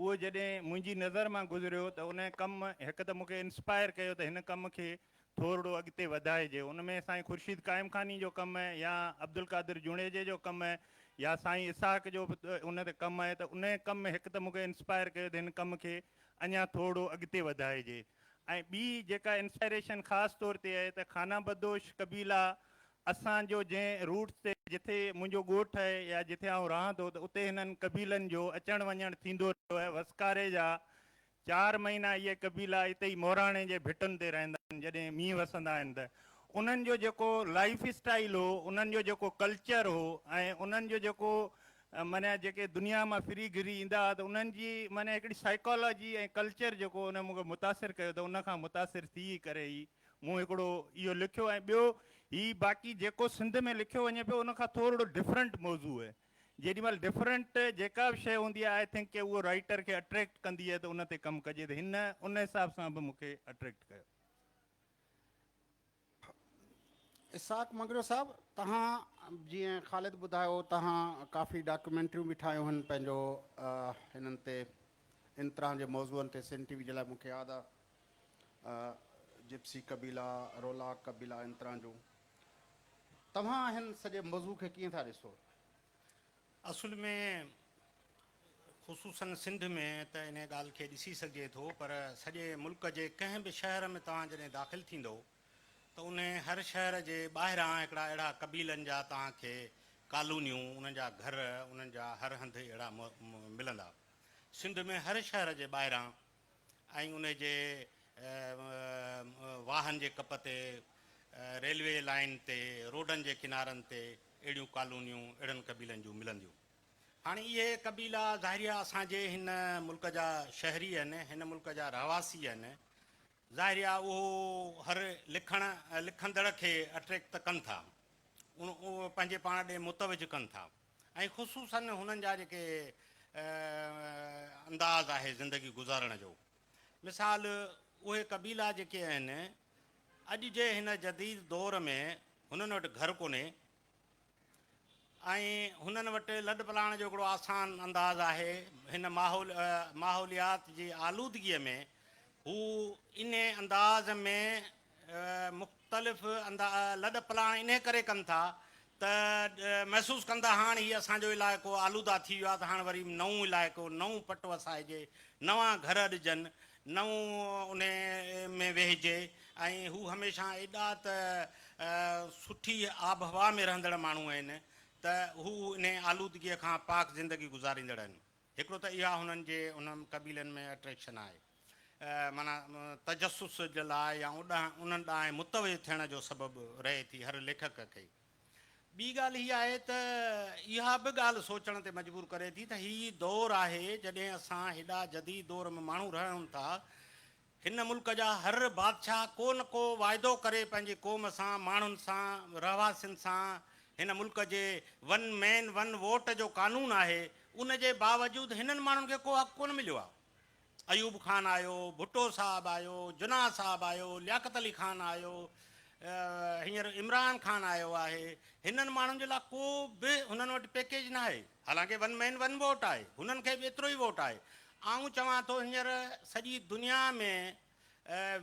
اهو جڏهن منهنجي نظر مان گذريو ته ان ڪم هڪ ته مون کي انسپائر ڪيو ته هن ڪم کي ٿورڙو اڳتي وڌائجي. ان ۾ سائين خورشيد قائم خاني جو ڪم يا عبدالقادر جوڻيجي جو ڪم يا سائين اسحاق جو به ان تي ڪم آهي ته ان ڪم هڪ ته مون کي انسپائر ڪيو ته هن ڪم کي اڃا ٿورڙو اڳتي وڌائجي ۽ ٻي جيڪا انسپائريشن خاص طور تي آهي ته خانه بدوش قبيلا اسان جو جنهن روٽس تي جٿي منهنجو ڳوٺ آهي يا جٿي آئون رهان ٿو ته اتي هنن قبيلن جو اچڻ وڃڻ ٿيندو رهيو آهي. وسڪاري جا چار مهينا اهي قبيلا اتي ئي مهراڻي جي ڀٽن تي رهندا آهن جڏهن مينهن وسندا آهن ته انهن جو جيڪو لائيف اسٽائيل هو انهن جو جيڪو ڪلچر هو ۽ انهن جو جيڪو معنيٰ جيڪي دنيا مان ڦري گهري ايندا هئا ته انهن جي معنيٰ هڪڙي سائيڪالاجي ۽ ڪلچر جيڪو ان مون کي متاثر ڪيو ته ان کان متاثر ٿي ڪري ئي مون هڪڙو اهو لکيو ۽ ٻيو هي باقي جيڪو سنڌ ۾ لکيو وڃي پيو ان کان ٿورڙو ڊفرنٽ موضوع آهي جيڏي مهل ڊفرنٽ جيڪا به شيء هوندي آهي I think ڪي اهو رائيٽر کي اٽريڪٽ ڪندي آهي ته ان تي ڪم ڪجي ته هن ان حساب سان به مون کي اٽريڪٽ ڪيو. اسحاق مڱريو صاحب توهان جيئن خالد ٻڌايو توهان ڪافي ڊاڪيومينٽريون به ٺاهيون هن پنهنجو هنن تي ان طرح جي موضوعن تي سنڌ ٽي وي جي لاء مون کي ياد آ جپسي قبيلا رولاڪ قبيلا ان طرح جون توهان هن سڄي موضوع کي ڪيئن ٿا ڏسو؟ اصل ۾ خصوصاً سنڌ ۾ ته انهيء ڳالهه کي ڏسي سگهجي ٿو پر سڄي ملڪ جي ڪنهن به شهر ۾ توهان جڏهن داخل ٿيندؤ ته انهي هر شهر جي ٻاهران هڪڙا اهڙا قبيلن جا توهان کي ڪالونيون، انهن جا گهر، انهن جا هر هنڌ اهڙا ملندا. سنڌ ۾ هر شهر جي ٻاهران ۽ انهي جي واهن جي ڪپ تي، ريلوي لائين تي، روڊن جي ڪنارن تي اهڙيون ڪالونيون اهڙن قبيلن جون ملنديون. هاڻي اهي قبيلا ظاهري آهي اسان جي هن ملڪ جا شهري آهن، هن ملڪ جا رهواسي آهن، ظاهري آهي اهو هر لکڻ لکندڙ کي اٽريڪٽ ته ڪن ٿا، پنهنجي پاڻ ڏي متوجه ڪن ٿا ۽ خصوصاً هنن جا جيڪي انداز آهي زندگي گذارڻ جو، مثال اهي قبيلا جيڪي آهن اڄ جي هن جديد دور ۾ هنن وٽ گهر ڪونهي ۽ هنن وٽ لڏپلاڻ جو هڪڙو آسان انداز آهي. هن ماحول ماحوليات جي آلودگيء ۾ هو انهي انداز ۾ مختلف لڏپلاڻ انهي ڪري ڪن ٿا ته محسوس ڪن ٿا هاڻ هي اسان جو علائقو آلوده ٿي ويو آهي ته هاڻ وري نئون علائقو، نئون پٽ وسائجي، نوان گهر اڏجن، نئون انهي ۾ ويهجي ۽ هو هميشه ايڏا ته سٺي آبهوا ۾ رهندڙ ماڻهو آهن ته هو انهي آلودگيء کان پاڪ زندگي گذاريندڙ آهن. هڪڙو ته اها هنن جي انهن قبيلن ۾ اٽريڪشن آهي معنيٰ تجسس جي لاء يا انهن ڏانهن متوجه ٿيڻ جو سبب رهي ٿي هر ليکڪ کي. ٻي ڳالهه هيء آهي ته اها به ڳالهه سوچڻ تي مجبور ڪري ٿي ته هي دور آهي جڏهن اسان هيڏا جديد دور ۾ ماڻهو رهون ٿا، هن ملڪ جا هر بادشاهه ڪو نه ڪو واعدو ڪري پنهنجي قوم سان، ماڻهن سان، رهواسين سان، هن ملڪ جي ون مين ون ووٽ جو قانون آهي، ان جي باوجود هنن ماڻهن کي ڪو حق ڪونه مليو آهي. ايوب خان آيو، ڀٽو صاحب آيو، جناح صاحب آيو، لياقت علي خان آيو، هينئر عمران خان آيو آهي، هنن ماڻهن جي لاء ڪو به هنن وٽ پيڪيج ناهي، حالانڪه ون مين ون ووٽ آهي، هنن کي به ايترو ئي ووٽ آهي. آئون چوان ٿو هينئر سڄي دنيا ۾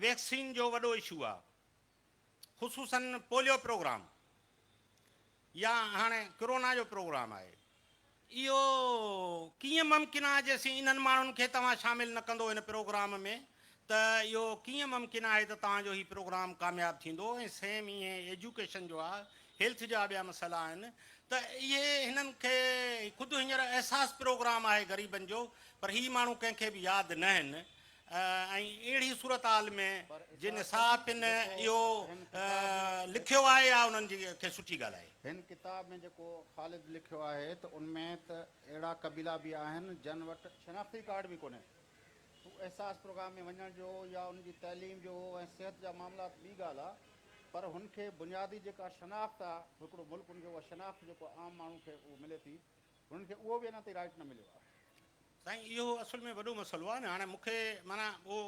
ويڪسين جو وڏو اشو آهي، خصوصاً پوليو پروگرام يا هاڻي ڪرونا جو پروگرام آهي، اهو ڪيئن ممڪن آهي جيسين انهن ماڻهن کي توهان شامل نه ڪندو ان پروگرام ۾ ته اهو ڪيئن ممڪن آهي ته توهان جو هي پروگرام ڪامياب ٿيندو ۽ سيم ائين ايجوڪيشن جو آهي هيلٿ جا ٻيا مسئلا آهن ته اهي هنن کي خود هينئر احساس پروگرام آهي غريبن جو پر هي ماڻهو ڪنهن کي به ياد نه آهن ۽ اهڙي صورتحال ۾ پر جن اسحاق صحافين جيڪو اهو هن ڪتاب ۾ لکيو آهي اها انهن جي کي سٺي ڳالهه آهي. هن ڪتاب ۾ جيڪو خالد لکيو آهي ته ان ۾ ته اهڙا قبيلا به آهن جن وٽ شناختي ڪارڊ به ڪونهي. هو احساس پروگرام ۾ وڃڻ جو يا ان جي تعليم جو ۽ صحت جا معاملات ٻي ڳالهه آ پر هن کي بنيادي جيڪا شناخت آ هڪڙو ملڪ ان کي اها شناخت جيڪو عام ماڻهو کي اهو ملي ٿي هنن کي اهو به اڃا تائين رائيٽ نه مليو آهي. سائين اهو اصل ۾ وڏو مسئلو آهي نه هاڻي مون کي معنيٰ اهو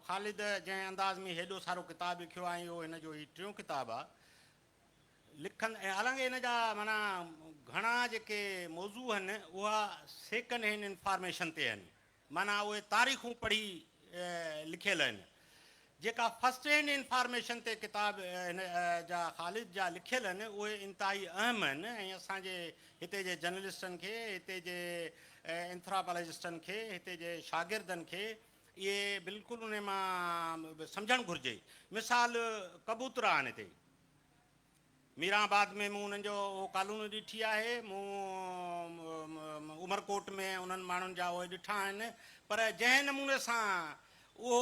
خالد جنهن انداز ۾ هيڏو سارو ڪتاب لکيو آهي ۽ اهو هن جو هي ٽيون ڪتاب آهي لکن ۽ حالانڪه هن جا معنيٰ گهڻا جيڪي موضوع آهن اها سيڪنڊ هينڊ انفارميشن تي آهن. معنيٰ اهي تاريخون پڙهي لکيل آهن. جيڪا فرسٽ هينڊ انفارميشن تي ڪتاب هن جا خالد جا لکيل آهن اهي انتهائي اهم آهن ۽ اسان جي هتي جي جرنلسٽن کي، هتي جي اينٿراپالاجسٽن کي، هتي جي شاگردن کي اهي بلڪل انهي مان سمجهڻ گهرجي. مثال ڪبوترا آهن هتي. ميران آباد ۾ مون انهن جو اهو ڪالوني ڏٺي آهي، مون عمرڪوٽ ۾ انهن ماڻهن جا اهي ڏٺا آهن، پر جنهن نموني سان اهو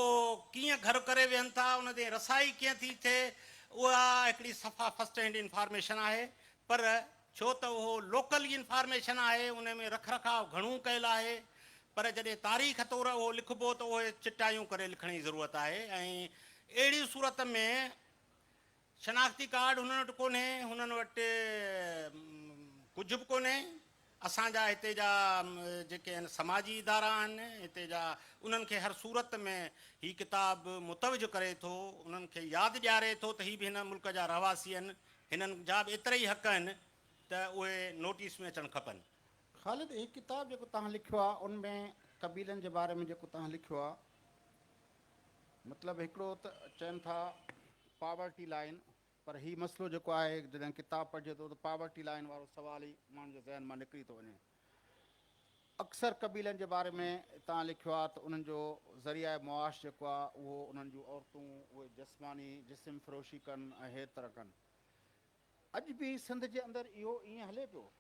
ڪيئن گهر ڪري ويهن ٿا، ان تائين رسائي ڪيئن ٿي ٿئي، اها هڪڙي صفا فرسٽ هينڊ انفارميشن آهي، پر ڇو ته اهو لوڪل انفارميشن آهي، ان ۾ رک رکاء گهڻو ڪيل آهي، پر جڏهن تاريخ طور اهو لکبو ته اهي چٽايون ڪري لکڻ جي ضرورت آهي ۽ اهڙي صورت ۾ شناختي ڪارڊ هنن وٽ ڪونهي، هنن وٽ ڪجهه به ڪونهي. اسان جا هتي جا جيڪي آهن سماجي ادارا آهن هتي جا انهن کي هر صورت ۾ هي ڪتاب متوجه ڪري ٿو، انهن کي ياد ڏياري ٿو ته هي به هن ملڪ جا رهواسي آهن، هنن جا به ايترا ئي حق آهن ته اهي نوٽيس ۾ اچڻ کپن. خالد هي ڪتاب جيڪو توهان لکيو آهي ان ۾ قبيلن جي باري ۾ جيڪو توهان لکيو آهي مطلب هڪڙو ته چون ٿا پاورٽي لائين پر هي مسئلو جيڪو آهي جڏهن ڪتاب پڙهجي ٿو ته پاورٽي لائين وارو سوال ئي ماڻهن جي ذهن مان نڪري ٿو وڃي. اڪثر قبيلن جي باري ۾ توهان لکيو آهي ته انهن جو ذريعه معاش جيڪو آهي اهو انهن جون عورتون اهي جسماني جسم فروشي ڪن ۽ هي طرح ڪن. اڄ به سنڌ جي اندر اهو ائين هلي پيو.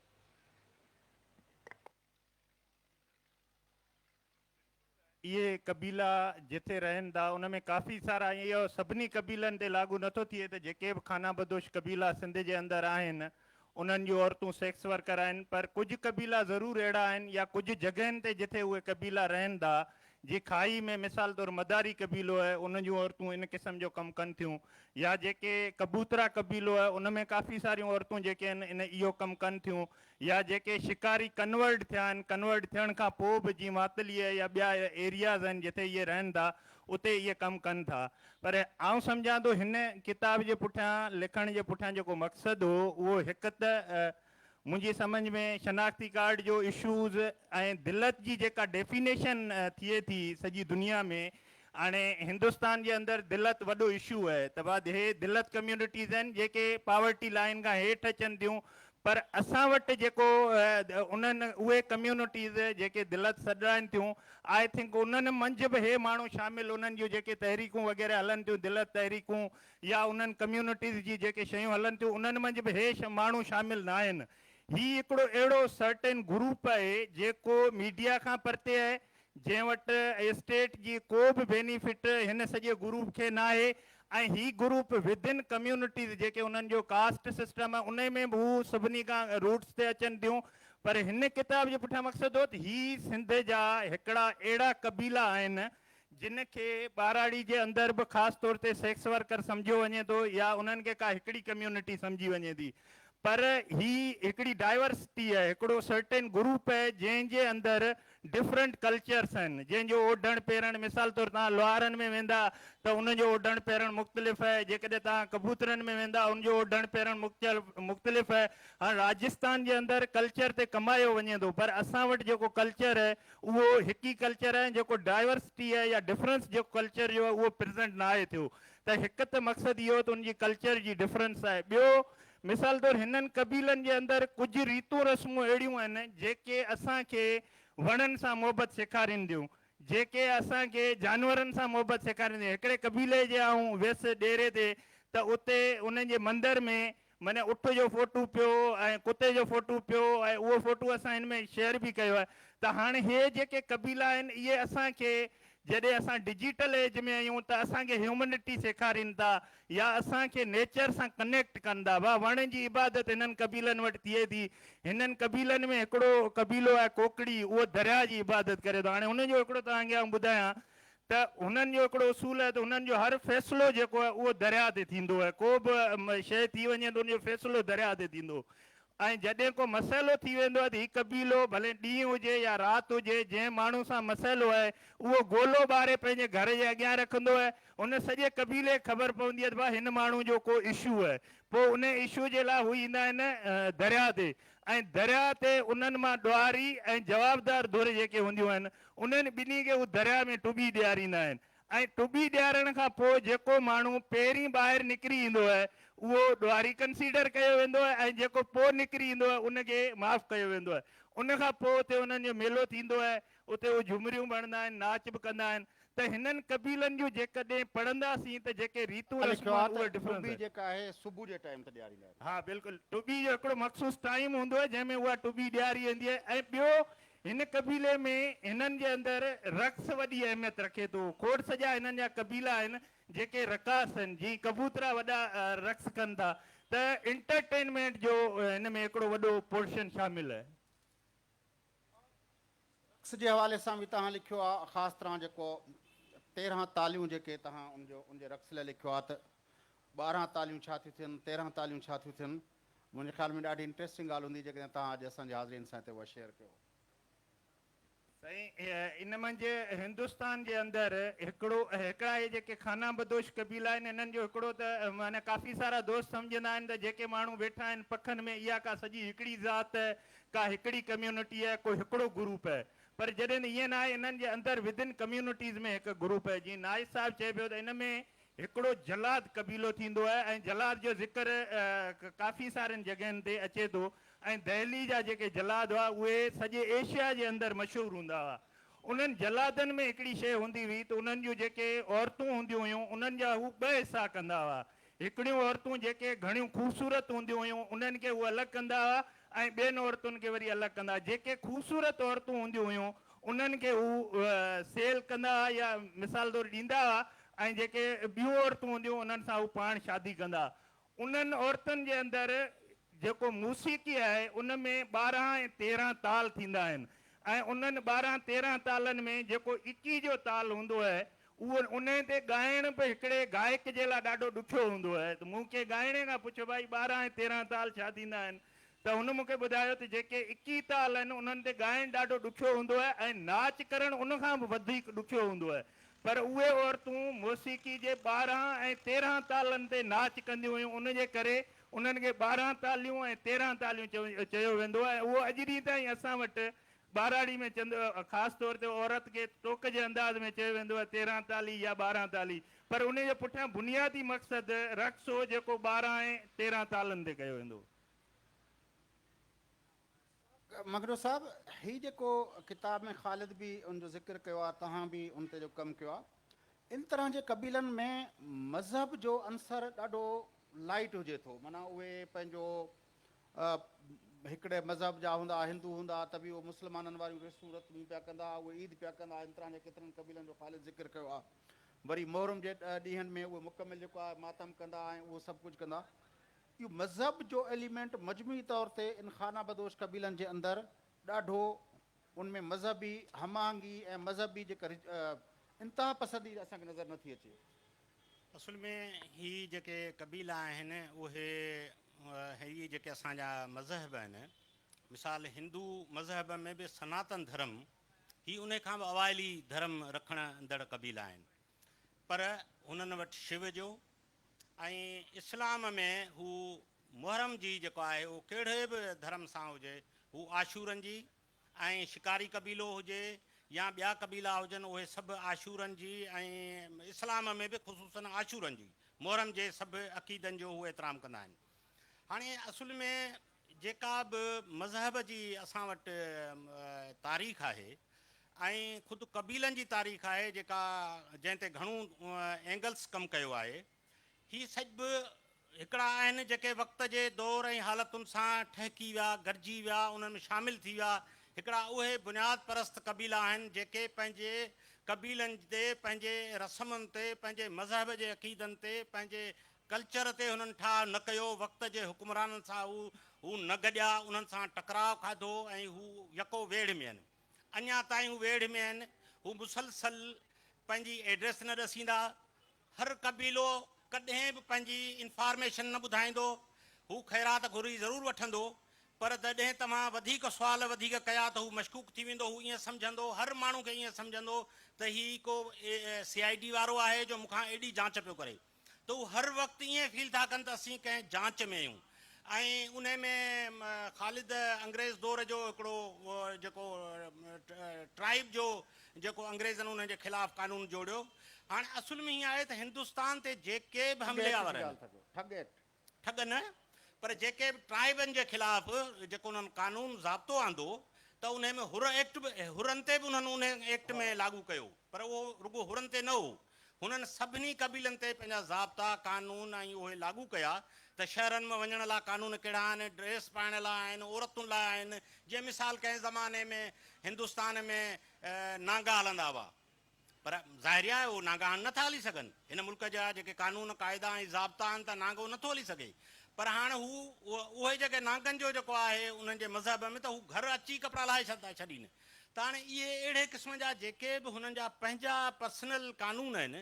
اهي قبيلا جتي رهن ٿا ان ۾ ڪافي سارا ۽ اهو سڀني قبيلن تي لاڳو نٿو ٿئي ته جيڪي به خانه بدوش قبيلا سنڌ جي اندر آهن انهن جون عورتون سيڪس ورڪر آهن پر ڪجهه قبيلا ضرور اهڙا آهن يا ڪجهه جڳهين تي جتي اهي قبيلا رهن ٿا جي کاهي ۾ مثال طور مداري قبيلو آهي ان جون عورتون ان قسم جو ڪم ڪن ٿيون يا جيڪي ڪبوترا قبيلو آهي ان ۾ ڪافي ساريون عورتون جيڪي آهن ان اهو ڪم ڪن ٿيون يا جيڪي شڪاري ڪنورٽ ٿيا آهن، ڪنورٽ ٿيڻ کان پوء به جيئن ماتليء يا ٻيا ايرياز آهن جتي اهي رهن ٿا اتي اهي ڪم ڪن ٿا پر آئون سمجهان ٿو هن ڪتاب جي پٺيان لکڻ جي پٺيان جيڪو مقصد هو اهو هڪ ته منهنجي سمجهه ۾ شناختي ڪارڊ جو اشوز ۽ دلت جي جيڪا ڊيفينيشن ٿئي ٿي سڄي دنيا ۾ هاڻي هندستان جي اندر دلت وڏو اشو آهي ته بعد هي دلت ڪميونٽيز آهن جيڪي پاورٽي لائين کان هيٺ اچن ٿيون پر اسان وٽ جيڪو انهن اهي ڪميونٽيز جيڪي دلت سڏرائن ٿيون I think انهن منجهه به هي ماڻهو شامل انهن جون جيڪي تحريڪون وغيره هلن ٿيون دلت تحريڪون يا انهن ڪميونٽيز جي جيڪي شيون هلن ٿيون انهن منجهه به هي ماڻهو شامل ناهن هي هڪڙو اهڙو سرٽين گروپ آهي جيڪو ميڊيا کان پرتي آهي جنهن وٽ اسٽيٽ جي ڪو به بينيفٽ هن سڄي گروپ کي ناهي ۽ هي گروپ ود ان ڪميونٽيز جيڪي انهن جو ڪاسٽ سسٽم آهي انهي ۾ به هو سڀني کان روٽس تي اچن ٿيون پر هن ڪتاب جي پٺيان مقصد هو ته هي سنڌ جا هڪڙا اهڙا قبيلا آهن جن کي ٻهراڙي جي اندر به خاص طور تي سيڪس ورڪر سمجهيو وڃي ٿو يا انهن کي ڪا هڪڙي ڪميونٽي سمجهي وڃي ٿي پر هي هڪڙي ڊائيورسٽي آهي هڪڙو سرٽين گروپ آهي جنهن جي اندر ڊفرنٽ ڪلچرس آهن جنهن جو اوڍڻ پهرڻ مثال طور توهان لوهارن ۾ ويندا ته انهن جو اوڍڻ پهرڻ مختلف آهي جيڪڏهن توهان ڪبوترن ۾ ويندا ان جو اوڍڻ پهرڻ مختلف آهي هاڻ راجستان جي اندر ڪلچر تي ڪمايو وڃي ٿو پر اسان وٽ جيڪو ڪلچر آهي اهو هڪ ئي ڪلچر آهي جيڪو ڊائيورسٽي آهي يا ڊفرنس جيڪو ڪلچر جو آهي اهو پريزنٽ ناهي ٿيو ته هڪ ته مقصد اهو ته ان جي ڪلچر جي ڊفرنس آهي ٻيو مثال طور هنن قبيلن جي اندر ڪجهه ريتون رسمون اهڙيون آهن جيڪي اسان کي وڻن سان محبت سيکارين ٿيون جيڪي اسان کي جانورن سان محبت سيکارين ٿيون هڪڙي قبيلي جي آئون ويس ڏيري تي ته اتي انهن جي مندر ۾ معني اٺ جو فوٽو پيو ۽ ڪتي جو فوٽو پيو ۽ اهو فوٽو اسان هن ۾ شيئر به ڪيو آهي ته هاڻي هي جيڪي قبيلا آهن اهي اسان کي جڏهن اسان ڊجيٽل ايج ۾ آهيون ته اسان کي هيومنٽي سيکارين ٿا يا اسان کي نيچر سان ڪنيڪٽ ڪن ٿا وا وڻ جي عبادت هنن قبيلن وٽ ٿئي ٿي هنن قبيلن ۾ هڪڙو قبيلو آهي ڪوڪڙي اهو درياء جي عبادت ڪري ٿو هاڻي هن جو هڪڙو توهان کي آئون ٻڌايان ته هنن جو هڪڙو اصول آهي ته هنن جو هر فيصلو جيڪو آهي اهو درياء تي ٿيندو آهي ڪو به شيء ٿي وڃي ته ان جو فيصلو درياء تي ٿيندو ۽ جڏهن ڪو مسئلو ٿي ويندو آهي ته هي قبيلو ڀلي ڏينهن هجي يا رات هجي جنهن ماڻهو سان مسئلو آهي اهو گولو ٻاري پنهنجي گهر جي اڳيان رکندو آهي ان سڄي قبيلي کي خبر پوندي آهي ته ڀاء هن ماڻهو جو ڪو اشو آهي پوء ان اشو جي لاء هو ايندا آهن درياء تي. ۽ درياء تي انهن مان ڏوهاري ۽ جوابدار ڌر جيڪي هونديون آهن انهن ٻنهي کي هو درياء ۾ ٽٻي ڏياريندا آهن ۽ ٽٻي ڏيارڻ کان پوء جيڪو ماڻهو پهرين ٻاهر نڪري ايندو آهي اهو ڏوهاري ڪنسيڊر ڪيو ويندو آهي ۽ جيڪو پوء نڪري ايندو آهي ان کي معاف ڪيو ويندو آهي. ان کان پوء اتي انهن جو ميلو ٿيندو آهي اتي هو جهمريون به هڻندا آهن ناچ به ڪندا آهن ته هنن قبيلن جون جيڪڏهن پڙهنداسين ته جيڪي ريتون لکيو رسمون آهي آهن ته اهي ڊفرنس ٽٻي آهن. جيڪا آهي صبح جي ٽائيم تي ڏياريندا آهن. ها بلڪل ٽٻي جو هڪڙو مخصوص ٽائيم هوندو آهي جنهن ۾ اها ٽٻي ڏياري ويندي آهي ۽ ٻيو هن قبيلي ۾ هنن جي اندر رقص وڏي اهميت رکي ٿو کوڙ سڄا هنن جا قبيلا آهن جيڪي رقاص آهن جيئن ڪبوترا وڏا رقص ڪن ٿا ته انٽرٽينمينٽ جو هن ۾ هڪڙو وڏو پورشن شامل آهي. رقص جي حوالي سان به توهان لکيو آهي خاص طرح جيڪو 13 تاليون جيڪي توهان ان جو ان جي رقص لاء لکيو آهي ته 12 تاليون ڇا ٿيون ٿين 13 تاليون ڇا ٿيون ٿين منهنجي خيال ۾ ڏاڍي انٽريسٽنگ ڳالهه هوندي جيڪڏهن توهان اڄ اسان جي حاضرين سان هتي اها شيئر ڪيو. سائين ان منجهه هندستان جي اندر هڪڙو هڪڙا اهي جيڪي خانه بدوش قبيلا آهن انهن جو هڪڙو ته معنيٰ ڪافي سارا دوست سمجهندا آهن ته جيڪي ماڻهو ويٺا آهن پکن ۾ اها ڪا سڄي هڪڙي ذات ڪا هڪڙي ڪميونٽي آهي ڪو هڪڙو گروپ آهي پر جڏهن ائين ناهي انهن جي اندر ودن ڪميونٽيز ۾ هڪ گروپ آهي جيئن نائچ صاحب چئي پيو ته ان ۾ هڪڙو جلاد قبيلو ٿيندو آهي ۽ جلاد جو ذڪر ڪافي سارين جڳهين تي اچي ٿو ۽ دهلي جا جيڪي جلاد هئا اهي سڄي ايشيا جي اندر مشهور هوندا هئا انهن جلادن ۾ هڪڙي شيء هوندي هئي ته انهن جون جيڪي عورتون هونديون هيون انهن جا هو ٻه حصا ڪندا هئا هڪڙيون عورتون جيڪي گهڻيون خوبصورت هونديون هيون انهن کي هو الڳ ڪندا هئا ۽ ٻين عورتن کي وري الڳ ڪندا هئا. جيڪي خوبصورت عورتون هونديون هيون انهن کي هو سيل ڪندا هئا يا مثال طور ڏيندا هئا ۽ جيڪي ٻيون عورتون هونديون انهن سان هو پاڻ شادي ڪندا هئا. انهن عورتن جي اندر جيڪو موسيقي آهي ان ۾ 12 ۽ 13 تال ٿيندا آهن ۽ انهن 12 13 تالن ۾ جيڪو اڪي جو تال هوندو آهي اهو انهي تي ڳائڻ به هڪڙي گائڪ جي لاء ڏاڍو ڏکيو هوندو آهي ته مون ڪنهن ڳائڻي کان پڇيو ڀائي 12 ۽ 13 تال ڇا ٿيندا آهن ته هن مون کي ٻڌايو ته جيڪي اڪي تال آهن انهن تي ڳائڻ ڏاڍو ڏکيو هوندو آهي ۽ ناچ ڪرڻ ان کان به وڌيڪ ڏکيو هوندو آهي پر اهي عورتون موسيقي جي 12 ۽ 13 تالن تي ناچ ڪنديون هيون ان جي ڪري انهن کي 12 تاليون ۽ 13 تاليون چيو ويندو آهي ۽ اهو اڄ ڏينهن تائين اسان وٽ ٻهراڙي ۾ چند خاص طور تي عورت کي ٽوڪ جي انداز ۾ چيو ويندو آهي 13 تالي يا 12 تالي پر انهي جي پٺيان بنيادي مقصد رقص هو جيڪو 12 ۽ 13 تالن تي ڪيو ويندو هو. مگرو صاحب هي جيڪو ڪتاب ۾ خالد به ان جو ذڪر ڪيو آهي توهان به ان تي جو ڪم ڪيو آهي ان طرح جي قبيلن ۾ مذهب جو عنصر ڏاڍو لائيٽ هجي ٿو معنيٰ اهي پنهنجو هڪڙي مذهب جا هوندا، هندو هوندا ته به اهي مسلمانن واريون رسون رسمون پيا ڪندا، اهي عيد پيا ڪندا، ان طرح جي ڪيترن قبيلن جو خالد ذڪر ڪيو آهي. وري محرم جي ڏينهن ۾ اهي مڪمل جيڪو آهي ماتم ڪندا ۽ اهو سڀ ڪجهه ڪندا. اهو مذهب جو ايليمينٽ مجموعي طور تي ان خانه بدوش قبيلن جي اندر ڏاڍو ان ۾ مذهبي هم آهنگي ۽ مذهبي جيڪا انتها پسندي اسان کي نظر نٿي اچي. اصل ۾ هي جيڪي قبيلا آهن اهي هي جيڪي اسان جا مذهب آهن مثال هندو مذهب ۾ به سناتن ڌرم هي انهي کان به اوائلي ڌرم رکڻندڙ قبيلا آهن پر هنن وٽ شو جو ۽ اسلام ۾ هو محرم جي جيڪو آهي اهو ڪهڙي به ڌرم سان هجي هو عاشورن جي ۽ شڪاري قبيلو هجي يا ٻيا قبيلا هجن اهي سڀ عاشورن جي ۽ اسلام ۾ به خصوصاً عاشورن جي محرم جي سڀ عقيدن جو هو احترام ڪندا آهن. هاڻي اصل ۾ جيڪا به مذهب جي اسان وٽ تاريخ آهي ۽ خود قبيلن جي تاريخ آهي جيڪا جنهن تي گهڻو اينگلس ڪم ڪيو آهي هي سڄ به هڪڙا آهن جيڪي وقت جي دور ۽ حالتن سان ٺهڪي ويا، گڏجي ويا، انهن ۾ شامل ٿي ويا. هڪڙا اهي بنياد پرست قبيلا آهن جيڪي پنهنجي قبيلن تي، پنهنجي رسمن تي، پنهنجي مذهب جي عقيدن تي، پنهنجي ڪلچر تي هنن ٺاهه نه ڪيو، وقت جي حڪمرانن سان هو هو نه گڏيا، انهن سان ٽڪراء کاڌو ۽ هو يڪو ويڙهه ۾ آهن. اڃا تائين هو ويڙهه ۾ آهن. هو مسلسل پنهنجي ايڊريس نه ڏسيندا. هر قبيلو ڪڏهن به پنهنجي انفارميشن نه ٻڌائيندو، هو خيرات گهري ضرور وٺندو، پر جڏهن توهان وڌيڪ سوال وڌيڪ ڪيا ته هو مشڪوڪ ٿي ويندو، هو ائين سمجهندو، هر ماڻهو کي ائين سمجهندو ته هي ڪو سي I D وارو آهي جو مون کان ايڏي جانچ پيو ڪري. ته هو هر وقت ائين فيل ٿا ڪن ته اسين ڪنهن جانچ ۾ آهيون. ۽ انهي ۾ خالد انگريز دور جو هڪڙو جيڪو ٽرائيب جو جيڪو انگريزن انهن جي خلاف قانون جوڙيو. هاڻي اصل ۾ هيئن آهي ته هندستان تي جيڪي به حملي آور آهن. ٺڳ ايڪٽ. ٺڳ نه پر جيڪي به ٽرائيبن جي خلاف جيڪو انهن قانون ضابطو آندو ته انهي ۾ حر ايڪٽ به حرن تي به انهن انهي ايڪٽ ۾ لاڳو ڪيو پر اهو رڳو حرن تي نه هو هنن سڀني قبيلن تي پنهنجا ضابطا، قانون ۽ اهي لاڳو ڪيا ته شهرن ۾ وڃڻ لاء قانون ڪهڙا آهن، ڊريس پائڻ لاء آهن، عورتن لاء آهن، جيئن مثال ڪنهن زماني ۾ هندستان ۾ نانگا هلندا هئا پر ظاهري آهي اهو نانگا هاڻ نٿا هلي سگهن، هن ملڪ جا جيڪي قانون، قاعدا ۽ ضابطا آهن ته نانگو نٿو هلي سگهي پر هاڻ هو اهي جيڪي نانگن جو جيڪو آهي انهن جي مذهب ۾ ته هو گهر اچي ڪپڙا لاهي ڇڏين. ته هاڻي اهي اهڙي قسم جا جيڪي به هنن جا پنهنجا پرسنل قانون آهن،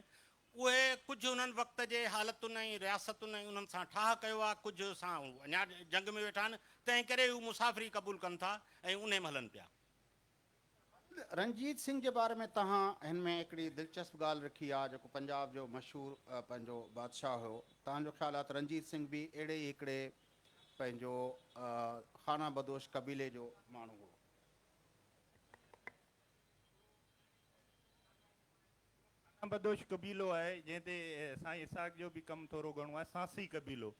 اهي ڪجهه انهن وقت جي حالتن ۽ رياستن ۽ انهن سان ٺاهه ڪيو آهي، ڪجهه سان هو اڃا جنگ ۾ ويٺا آهن، تنهن ڪري هو مسافري قبول ڪن ٿا ۽ انهي ۾ هلن پيا. رنجيت سنگهه جي باري ۾ توهان هن ۾ هڪڙي دلچسپ ڳالهه رکي آهي، جيڪو پنجاب جو مشهور پنهنجو بادشاهه هيو. توهان جو خيال آهي ته رنجيت سنگهه به اهڙي ئي هڪڙي پنهنجو خانه بدوش قبيلي جو ماڻهو هو؟ خانه بدوش قبيلو آهي جنهن تي سائين اسحاق جو به ڪم ٿورو گهڻو آهي سانسي قبيلو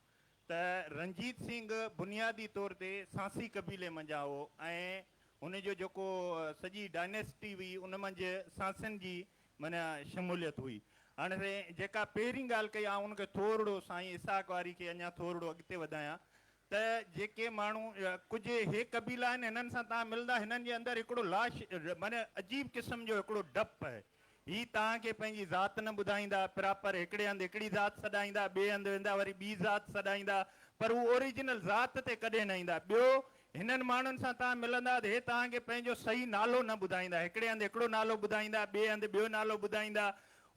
ته رنجيت سنگهه بنيادي طور تي سانسي قبيلي منجهان هو ۽ هن جو جيڪو سڄي ڊائنيسٽي هئي ان منجهه سانسين جي معنيٰ شموليت هئي. هاڻي سائين جيڪا پهرين ڳالهه ڪئي آئون ان کي ٿورڙو سائين اسحاق واري کي اڃا ٿورڙو اڳتي وڌايان ته جيڪي ماڻهو ڪجهه هي قبيلا آهن هنن سان توهان ملندا هنن جي اندر هڪڙو لاش معنيٰ عجيب قسم جو هڪڙو ڊپ آهي هي توهان کي پنهنجي ذات نه ٻڌائيندا پراپر هڪڙي هنڌ هڪڙي ذات سڏائيندا ٻئي هنڌ ويندا وري ٻي ذات سڏائيندا پر هو اوريجنل ذات تي ڪڏهن نه ايندا ٻيو هنن ماڻهن سان توهان ملندا ته هي توهان کي پنهنجو صحيح نالو نه ٻڌائيندا هڪڙي هنڌ هڪڙو نالو ٻڌائيندا ٻئي هنڌ ٻيو نالو ٻڌائيندا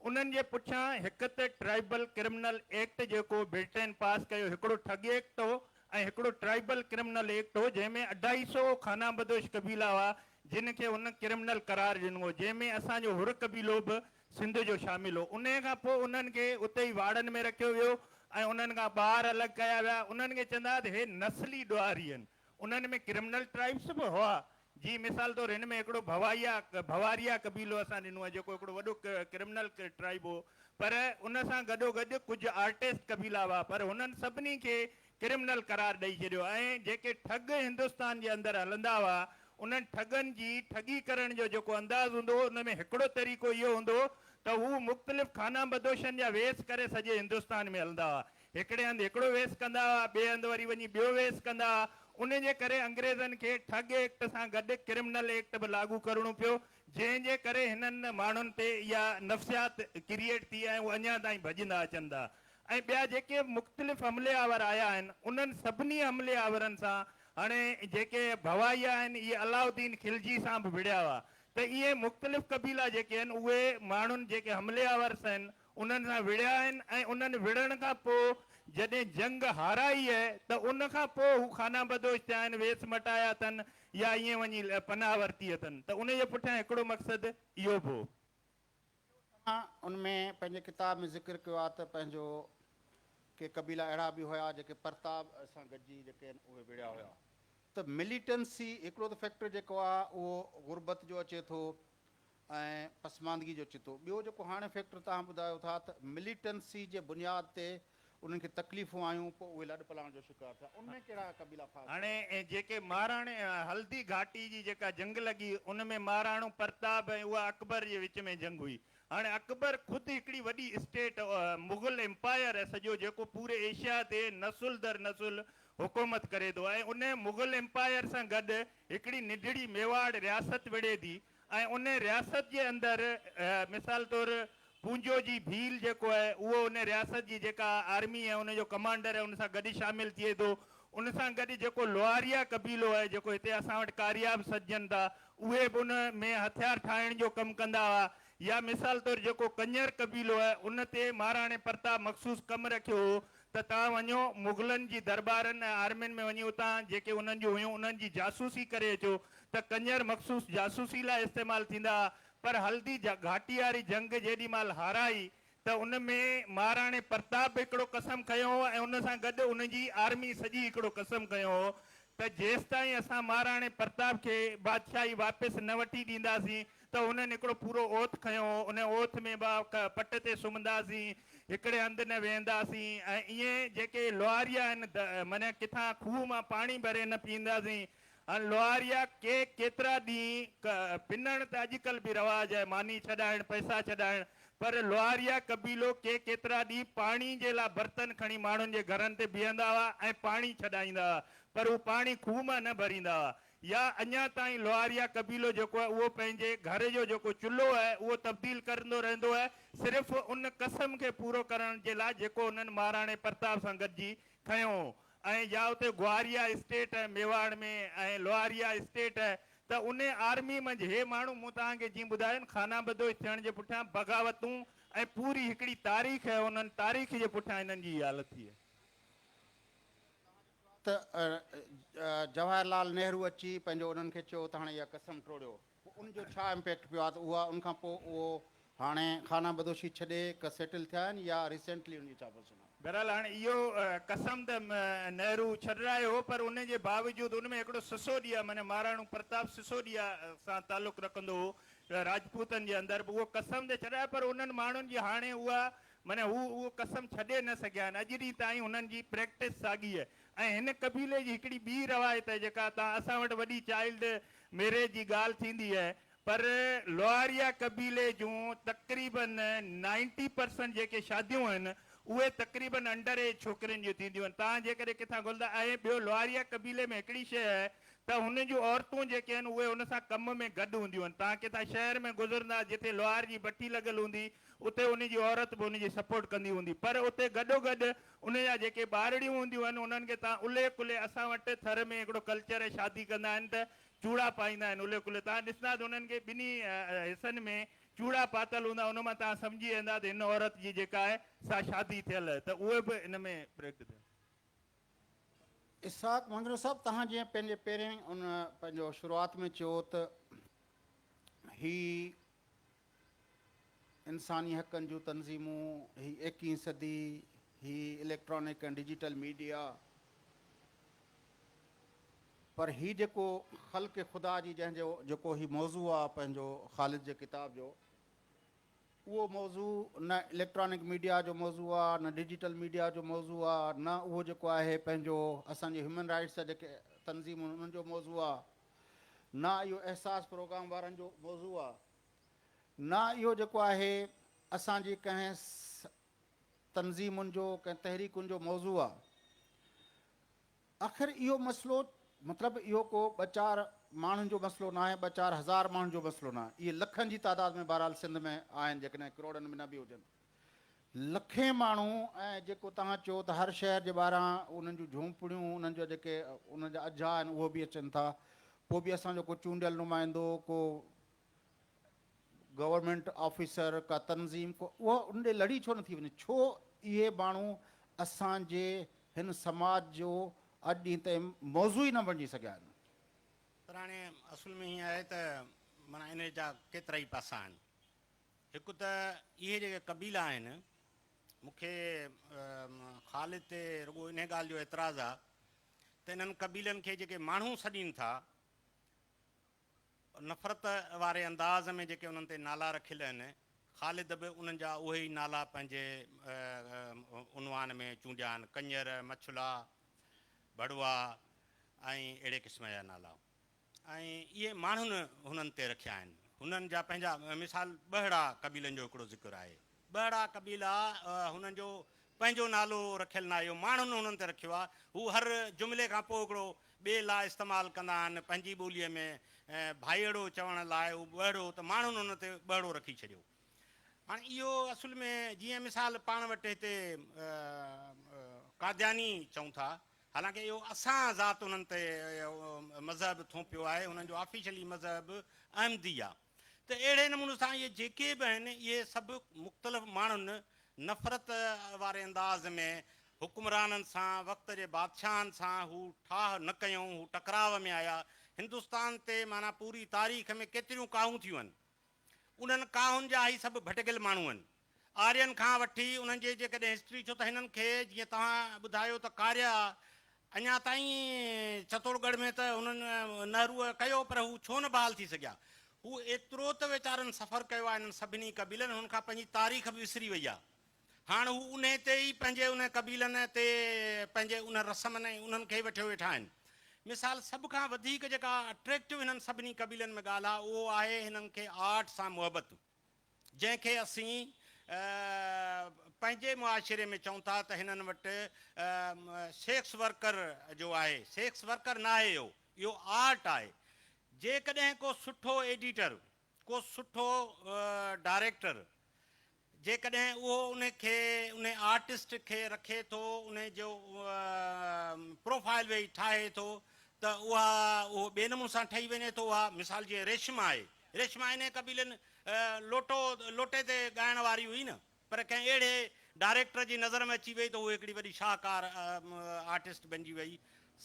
انهن جي پٺيان هڪ ته ٽرائيبل ڪرمنل ايڪٽ جيڪو برٽين پاس ڪيو هڪڙو ٺڳ ايڪٽ هو ۽ هڪڙو ٽرائيبل ڪرمنل ايڪٽ هو جنهن ۾ اڍائي سئو خانه بدوش قبيلا هئا جن کي هن ڪرمنل قرار ڏنو هو جنهن ۾ اسان جو حر قبيلو به سنڌ جو شامل هو انهي کان پوء انهن کي اتي ئي واڙن ۾ رکيو ويو ۽ انهن کان ٻاهر الڳ ڪيا ويا انهن کي چوندا هئا ته هي نسلي ڏوهاري آهن انهن ۾ ڪرمنل ٽرائيبس به هئا جي مثال طور هن ۾ هڪڙو ڀوائيا ڀواريا قبيلو اسان ڏنو آهي جيڪو هڪڙو وڏو ڪرمنل ٽرائيب هو پر ان سان گڏوگڏ ڪجهه آرٽسٽ قبيلا هئا پر هنن سڀني کي ڪرمنل قرار ڏئي ڇڏيو ۽ جيڪي ٺڳ هندستان جي اندر هلندا هئا انهن ٺڳن جي ٺڳي ڪرڻ جو جيڪو انداز هوندو هو ان ۾ هڪڙو طريقو اهو هوندو هو ته هو مختلف خانه بدوشن جا ويس ڪري سڄي هندستان ۾ هلندا هئا هڪڙي هنڌ هڪڙو ويس ڪندا هئا، ٻئي هنڌ وري وڃي ٻيو ويس ڪندا هئا. ان جي ڪري انگريزن کي ٺڳ ايڪٽ سان گڏ ڪرمنل ايڪٽ به لاڳو ڪرڻو پيو، جنهن جي ڪري هنن ماڻهن تي اها نفسيات ڪريئيٽ ٿي ۽ هو اڃا تائين ڀڄندا اچن ٿا. ۽ ٻيا جيڪي به مختلف حملي آور آيا آهن، انهن سڀني حملي آورن سان هاڻي جيڪي ڀوائيا آهن، اهي علاؤالدين خلجي سان به وڙهيا هئا ته اهي مختلف قبيلا جيڪي آهن، اهي ماڻهن جيڪي حملي آورس آهن، انهن سان وڙهيا آهن ۽ انهن وڙهڻ کان پوء جڏهن جنگ هارائي اهي ته ان کان پوء هو خانه بدوش ٿيا آهن، ويس مٽايا اٿن يا ائين وڃي پناهه ورتي اٿن ته ان جي پٺيان هڪڙو مقصد اهو به هو. توهان ان ۾ پنهنجي ڪتاب ۾ ذڪر ڪيو آهي ته پنهنجو ڪي قبيلا اهڙا به هيا جيڪي پرتاب سان گڏجي جيڪي آهن اهي وڙهيا هيا ته مليٽنسي هڪڙو ته فيڪٽر جيڪو آهي اهو غربت جو اچي ٿو ۽ پسماندگي جو چتو. ٻيو جيڪو هاڻي فيڪٽر توهان ٻڌايو ٿا ته مليٽنسي جي بنياد تي انهن کي تڪليفون آيون پوء اهي لڏپلاڻ جو شڪار ٿيا ان ۾ ڪهڙا قبيلا خاص ڪري؟ هاڻي جيڪي مهراڻي هلدي گهاٽي جي جيڪا جنگ لڳي ان ۾ مهراڻو پرتاب ۽ اها اڪبر جي وچ ۾ جنگ هئي. هاڻي اڪبر خود هڪڙي وڏي اسٽيٽ مغل ايمپائر سڄو جيڪو پوري ايشيا تي نسل در نسل حڪومت ڪري ٿو ۽ ان مغل ايمپائر سان گڏ هڪڙي ننڍڙي ميواڙ رياست وڙهي ٿي ۽ ان رياست جي اندر مثال طور پونجو جي ڀيل جيڪو آهي اهو ان رياست جي جيڪا آرمي آهي ان جو ڪمانڊر آهي ان سان گڏ شامل ٿئي ٿو ان سان گڏ جيڪو لوهاريا قبيلو آهي جيڪو هتي اسان وٽ ڪاريا به سڏجن ٿا اهي به ان ۾ هٿيار ٺاهڻ جو ڪم ڪندا هئا يا مثال طور جيڪو ڪڃر قبيلو آهي ان تي مهاراڻي پرتاب مخصوص ڪم رکيو هو ته توهان وڃو مغلن جي درٻارن ۽ آرمين ۾ وڃي اتان جيڪي انهن جون هيون انهن جي جاسوسي ڪري اچو ته ڪڃر مخصوص جاسوسي لاء استعمال ٿيندا ها پر هلدي گهاٽي واري جنگ جيڏي مهل هارائي ته ان ۾ مهاراڻي پرتاب به هڪڙو قسم کنيو هو ۽ ان سان گڏ ان جي آرمي سڄي هڪڙو قسم کنيو هو ته جيستائين اسان مهاراڻي پرتاب کي بادشاهي واپس نه وٺي ڏينداسين ته هنن هڪڙو پورو اوٿ کنيو هو، ان اوٿ ۾ به پٽ تي سمهنداسين، هڪڙي هنڌ نه ويهنداسين ۽ ائين جيڪي لوهاريا آهن معنيٰ ڪٿان کوهه مان پاڻي ڀري نه پيئنداسين. هاڻ لوهاريا ڪي ڪيترا ڏينهن پنڻ ته اڄڪلهه به رواج آهي، ماني ڇڏائڻ، پئسا ڇڏائڻ، پر لوهاريا قبيلو ڪي ڪيترا ڏينهن پاڻي جي لاء برتن کڻي ماڻهن جي گهرن تي بيهندا هئا ۽ پاڻي ڇڏائيندا هئا، پر هو پاڻي کوهه مان نه ڀريندا هئا. يا اڃا تائين لوهاريا قبيلو جيڪو آهي اهو پنهنجي گهر جو جيڪو چلهو آهي اهو تبديل ڪرندو رهندو آهي صرف ان قسم کي پورو ڪرڻ جي لاء جيڪو انهن مهاراڻي پرتاب سان گڏجي کنيو هو ۽ يا اتي گواريا اسٽيٽ آهي ميواڙ ۾ ۽ لوهاريا اسٽيٽ آهي ته انهي آرمي منجهه هي ماڻهو مون توهان کي جيئن ٻڌايو آهن خانه بدوش ٿيڻ جي پٺيان بغاوتون ۽ پوري هڪڙي تاريخ آهي انهن تاريخ جي پٺيان هنن جي هي حالت ٿي آهي. ته جواهر لال نهرو اچي پنهنجو انهن کي چيو ته هاڻي اها قسم ٽوڙيو پوء ان جو ڇا امپيڪٽ پيو آهي ته اها ان کان پوء اهو هاڻي خانه بدوشي ڇڏي ڪه سيٽل ٿيا آهن يا ريسينٽلي ان جي ڇا پوزيشن آهي؟ بهرحال هاڻي اهو قسم ته نهرو ڇڏرايو هو پر ان جي باوجود ان ۾ هڪڙو سسوڏيا معنيٰ مهاراڻو پرتاب سسوڏيا سان تعلق رکندو هو راجپوتن جي اندر به اهو قسم ته ڇڏايو پر انهن ماڻهن جي هاڻي اها معنيٰ هو اهو قسم ڇڏي نه سگهيا آهن. اڄ ڏينهن تائين هنن جي پريڪٽس ساڳي آهي ۽ هن قبيلي جي هڪڙي ٻي روايت آهي جيڪا تان اسان وٽ وڏي چائلڊ ميريج جي ڳالهه ٿيندي آهي پر لوهاريا قبيلي جون تقريبن نائنٽي پرسنٽ جيڪي شاديون آهن اهي تقريبن انڊر ايج ڇوڪرين جون ٿينديون آهن تان جيڪڏهن ڪٿان ڳولندا ۽ ٻيو لوهاريا قبيلي ۾ هڪڙي شيء آهي ته هن جون عورتون جيڪي آهن اهي هن سان ڪم ۾ گڏ هونديون آهن تان ڪٿان شهر ۾ گذرندا جتي لوهار جي بٺي لڳل هوندي اتي ان جي عورت به ان جي سپورٽ ڪندي هوندي پر اتي گڏوگڏ ان جا جيڪي ٻارڙيون هونديون آهن انهن کي تان الي ڪلي اسان وٽ ٿر ۾ هڪڙو ڪلچر آهي شادي ڪندا آهن ته چوڙا پائيندا آهن الي ڪلي تان ڏسندا ته انهن کي ٻنهي حصن ۾ چوڙا پاتل هوندا ان مان تان سمجهي ويندا ته هن عورت جي جيڪا آهي سا شادي ٿيل آهي ته اهي به ان ۾ پريڪٽ ٿيل. اسحاق مڱريو صاحب توهان جيئن پنهنجي پهرين ان پنهنجو شروعات ۾ چيو ته هي انساني حقن جون تنظيمون، هي ايڪيهين صدي، هي اليڪٽرانڪ ۽ ڊجيٽل ميڊيا، پر هي جيڪو خلق خدا جي جنهن جو جيڪو هي موضوع آ پنهنجو خالد جي ڪتاب جو، اهو موضوع نه اليڪٽرانڪ ميڊيا جو موضوع آ، نه ڊجيٽل ميڊيا جو موضوع آ، نه اهو جيڪو آهي پنهنجو اسان جي هيومن رائٽس جا جيڪي تنظيمون انهن جو موضوع آ، نه اهو احساس پروگرام وارن جو موضوع آ. نه اهو جيڪو آهي اسان جي ڪنهن تنظيمن جو ڪنهن تحريڪن جو موضوع آ. آخر اهو مسئلو مطلب اهو ڪو ٻه چار ماڻهن جو مسئلو ناهي، ٻه چار هزار ماڻهن جو مسئلو ناهي، اهي لکن جي تعداد ۾ بهرحال سنڌ ۾ آهن جيڪڏهن ڪروڙن ۾ نه به هجن. لکين ماڻهو ۽ جيڪو توهان چئو ته هر شهر جي ٻاهران انهن جون جهونپڙيون انهن جا جيڪي انهن جا اجها آهن اهو به اچن ٿا پوء به اسان جو ڪو چونڊيل نمائندو ڪو گورنمينٽ آفيسر ڪا تنظيم ڪو اها ان ڏي لڙي ڇو نٿي وڃي ڇو اهي ماڻهو اسان جي هن سماج جو اڄ ڏينهن تائين موضوع ئي نه بڻجي سگهيا آهن. پر هاڻي اصل ۾ هيئن آهي ته معنيٰ ان جا ڪيترائي پاسا آهن. هڪ ته اهي جيڪي قبيلا آهن، مون کي خالد تي رڳو انهي ڳالهه جو اعتراض آهي ته انهن قبيلن کي جيڪي ماڻهو سڏين ٿا، نفرت واري انداز ۾ جيڪي انهن تي نالا رکيل آهن، خالد به انهن جا اهي ئي نالا پنهنجي عنوان ۾ چونڊيا آهن، ڪڃر، مڇلا، ڀڙوا ۽ اهڙي قسم جا نالا. ۽ اهي ماڻهن هنن تي رکيا آهن. هنن جا پنهنجا مثال ٻهڙا قبيلن جو هڪڙو ذڪر آهي. ٻهڙا قبيلا هنن جو پنهنجو نالو رکيل ناهي، اهو ماڻهن هنن تي رکيو آهي. هو هر جملي کان پوء هڪڙو ٻئي لاء استعمال ڪندا آهن. پنهنجي ٻوليء ۾ ڀائيئڙو چوڻ لاء هو ٻهڙو ته ماڻهن هن تي ٻهڙو رکي ڇڏيو. هاڻي اهو اصل ۾ جيئن مثال پاڻ وٽ هتي قادياني چئون ٿا، حالانڪه اهو اسان ذات انهن تي مذهب ٿوپيو آهي، انهن جو آفيشلي مذهب احمدي آ ته اهڙي نموني سان اهي جيڪي به آهن اهي سڀ مختلف ماڻهن نفرت واري انداز ۾ حڪمرانن سان وقت جي بادشاهن سان هو ٺاهه نه ڪيائون، هو ٽڪراء ۾ آيا. هندستان تي معنيٰ پوري تاريخ ۾ ڪيتريون ڪاهون ٿيون آهن، انهن ڪاهن جا هي سڀ ڀٽڪيل ماڻهو آهن. آرين کان وٺي انهن جي جيڪڏهن هسٽري ڇو ته هنن کي جيئن توهان ٻڌايو ته ڪاريا اڃا تائين چتوڙڳڙهه ۾ ته هنن نهروء ڪيو پر هو ڇو نه بحال ٿي سگهيا. هو ايترو ته ويچارن سفر ڪيو آهي انهن سڀني قبيلن هنن کان پنهنجي تاريخ به وسري وئي آهي. هاڻ هو انهي تي ئي پنهنجي انهن قبيلن تي پنهنجي انهن رسمن ۽ انهن کي ئي وٺيو ويٺا آهن. مثال سڀ کان وڌيڪ جيڪا اٽريڪٽو هنن سڀني قبيلن ۾ ڳالهه آهي اهو آهي هنن کي آرٽ سان محبت. جنهن کي اسين پنهنجي معاشري ۾ چئون ٿا ته هنن وٽ سيڪس ورڪر جو آهي، سيڪس ورڪر ناهي اهو، اهو آرٽ آهي. جيڪڏهن ڪو سٺو ايڊيٽر، ڪو سٺو ڊائريڪٽر جيڪڏهن اهو ان کي ان آرٽسٽ کي رکي ٿو، ان جو پروفائل ويهي ٺاهي ٿو ته اها اهو ٻئي نموني سان ٺهي وڃي ٿو. اها مثال جيئن ريشما آهي، ريشما انهيء قبيلن لوٽو لوٽي تي ڳائڻ واري هئي نه، پر ڪنهن اهڙي ڊائريڪٽر جي نظر ۾ اچي وئي ته هوء هڪڙي وڏي شاهڪار آرٽسٽ بنجي وئي.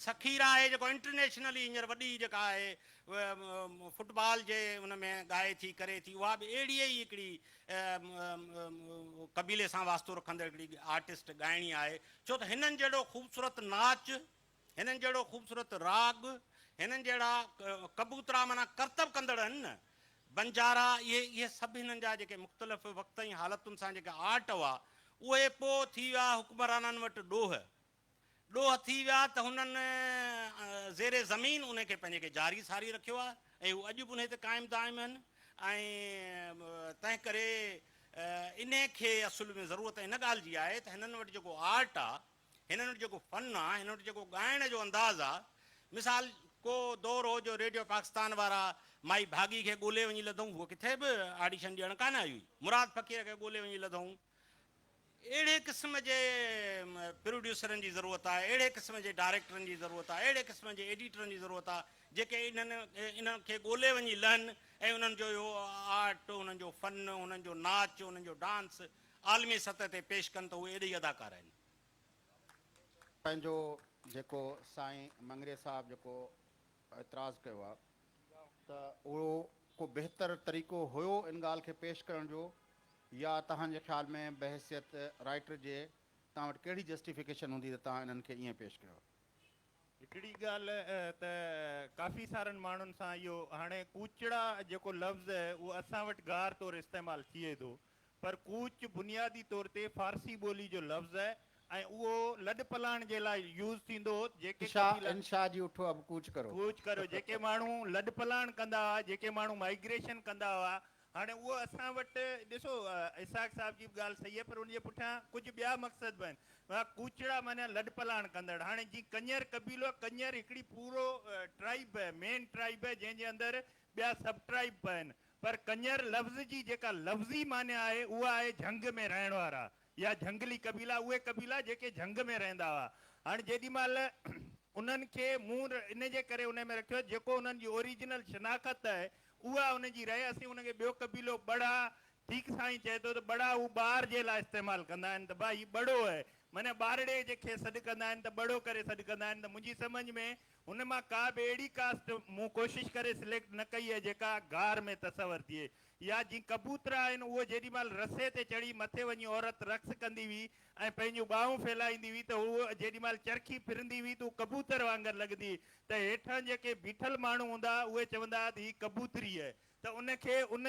سکيرا آهي جيڪو انٽرنيشنلي هينئر وڏي جيڪا آهي فٽبال جي ان ۾ ڳائي ٿي ڪري ٿي، اها به اهڙي ئي هڪڙي قبيلي سان واسطو رکندڙ هڪڙي آرٽسٽ ڳائڻي آهي، ڇو ته هنن جهڙو خوبصورت ناچ، هنن جهڙو خوبصورت راڳ، هنن جهڙا ڪبوترا معنيٰ ڪرتب ڪندڙ آهن نه، بنجارا، اهي اهي سڀ هنن جا جيڪي مختلف وقت ۽ حالتن سان جيڪي آرٽ هئا، اهي پوء ٿي ويا حڪمرانن وٽ ڏوهه. ڏوهه ٿي ويا ته هنن زير زمين انهي کي پنهنجي کي جاري ساري رکيو آهي ۽ هو اڄ به انهي تي قائم دائم آهن ۽ تنهن ڪري انهي کي اصل ۾ ضرورت ان ڳالهه جي آهي ته هنن وٽ جيڪو آرٽ آهي، هنن وٽ جيڪو فن آ، هنن وٽ جيڪو ڳائڻ جو انداز آ، مثال ڪو دور هو جو ريڊيو پاڪستان وارا مائي ڀاڳي کي ڳولي وڃي لڌئون، هوء ڪٿي به آڊيشن ڏيڻ ڪانه آئي هئي، مراد فقير کي ڳولي وڃي لڌئون. اهڙي قسم جي پروڊيوسرن جي ضرورت آ، اهڙي قسم جي ڊائريڪٽرن جي ضرورت آ، اهڙي قسم جي ايڊيٽرن جي ضرورت آ، جيڪي انهن انهن کي ڳولي وڃي لهن ۽ انهن جو اهو آرٽ، انهن جو فن، انهن جو ناچ، انهن جو ڊانس عالمي سطح تي پيش ڪن ته اهي ايڏي اداڪار آهن. پنهنجو جيڪو سائين مڱريي صاحب جيڪو اعتراض ڪيو آ ته اهو ڪو بهتر طريقو هيو ان ڳالهه کي پيش ڪرڻ جو يا توهان جي خيال ۾ بحيثيت رائيٽر جي توهان وٽ ڪهڙي جسٽيفڪيشن هوندي ته توهان انهن کي ائين پيش ڪيو؟ هڪڙي ڳالهه ته ڪافي سارن ماڻهن سان اهو هاڻي ڪوچڙا جيڪو لفظ اهو اسان وٽ گار طور استعمال ٿئي ٿو پر ڪوچ بنيادي طور تي فارسي ٻولي جو لفظ ۽ اهو لڏپلاڻ جي لاء يوز ٿيندو هو جيڪي انشاء قبيلا. انشاء جي اٺو اب ڪوچ ڪرو. ڪوچ ڪرو جيڪي ماڻهو لڏپلاڻ ڪندا هئا جيڪي ماڻهو مائيگريشن ڪندا هئا هاڻي اهو اسان وٽ ڏسو اسحاق صاحب جي به ڳالهه صحيح آهي پر ان جي پٺيان ڪجهه ٻيا مقصد به آهن ڪوچڙا معنيٰ لڏپلاڻ ڪندڙ هاڻي جيئن ڪڃر قبيلو آهي ڪڃر هڪڙي پورو ٽرائيب آهي مين ٽرائيب آهي جنهن جي اندر ٻيا سب ٽرائيب به آهن پر ڪڃر لفظ جي جيڪا لفظي معنيٰ آهي اها آهي جهنگ ۾ رهڻ وارا يا جهنگلي قبيلا، اهي قبيلا جيڪي جهنگ ۾ رهندا هئا. هاڻي جيڏي مهل انهن کي مون ان جي ڪري انهي ۾ رکيو جيڪو انهن جي اوريجنل شناخت آهي اها ان جي رهي. اسين ان کي ٻيو قبيلو ٻڙها ٺيڪ سائين چئي ٿو ته ٻڙها هو ٻار جي لاء استعمال ڪندا آهن ته ڀا هي ٻڙو آهي معنيٰ ٻارڙي جي کي سڏ ڪندا آهن ته ٻڙو ڪري سڏ ڪندا آهن ته منهنجي سمجهه ۾ هن مان ڪا به اهڙي ڪاسٽ مون ڪوشش ڪري سليڪٽ نه ڪئي آهي جيڪا گار ۾ تصور ٿئي يا جي ڪبوتر آهن اهو جيڏي مهل رسي تي چڙهي مٿي وڃي عورت رقص ڪندي هئي ۽ پنهنجون ٻانهون ڦهلائيندي هئي ته هوء جيڏي مهل چرخي ڦرندي هئي ته هو ڪبوتر وانگر لڳندي هئي ته هيٺان جيڪي بيٺل ماڻهو هوندا هئا اهي چوندا هئا ته هي ڪبوتري آهي ته ان کي ان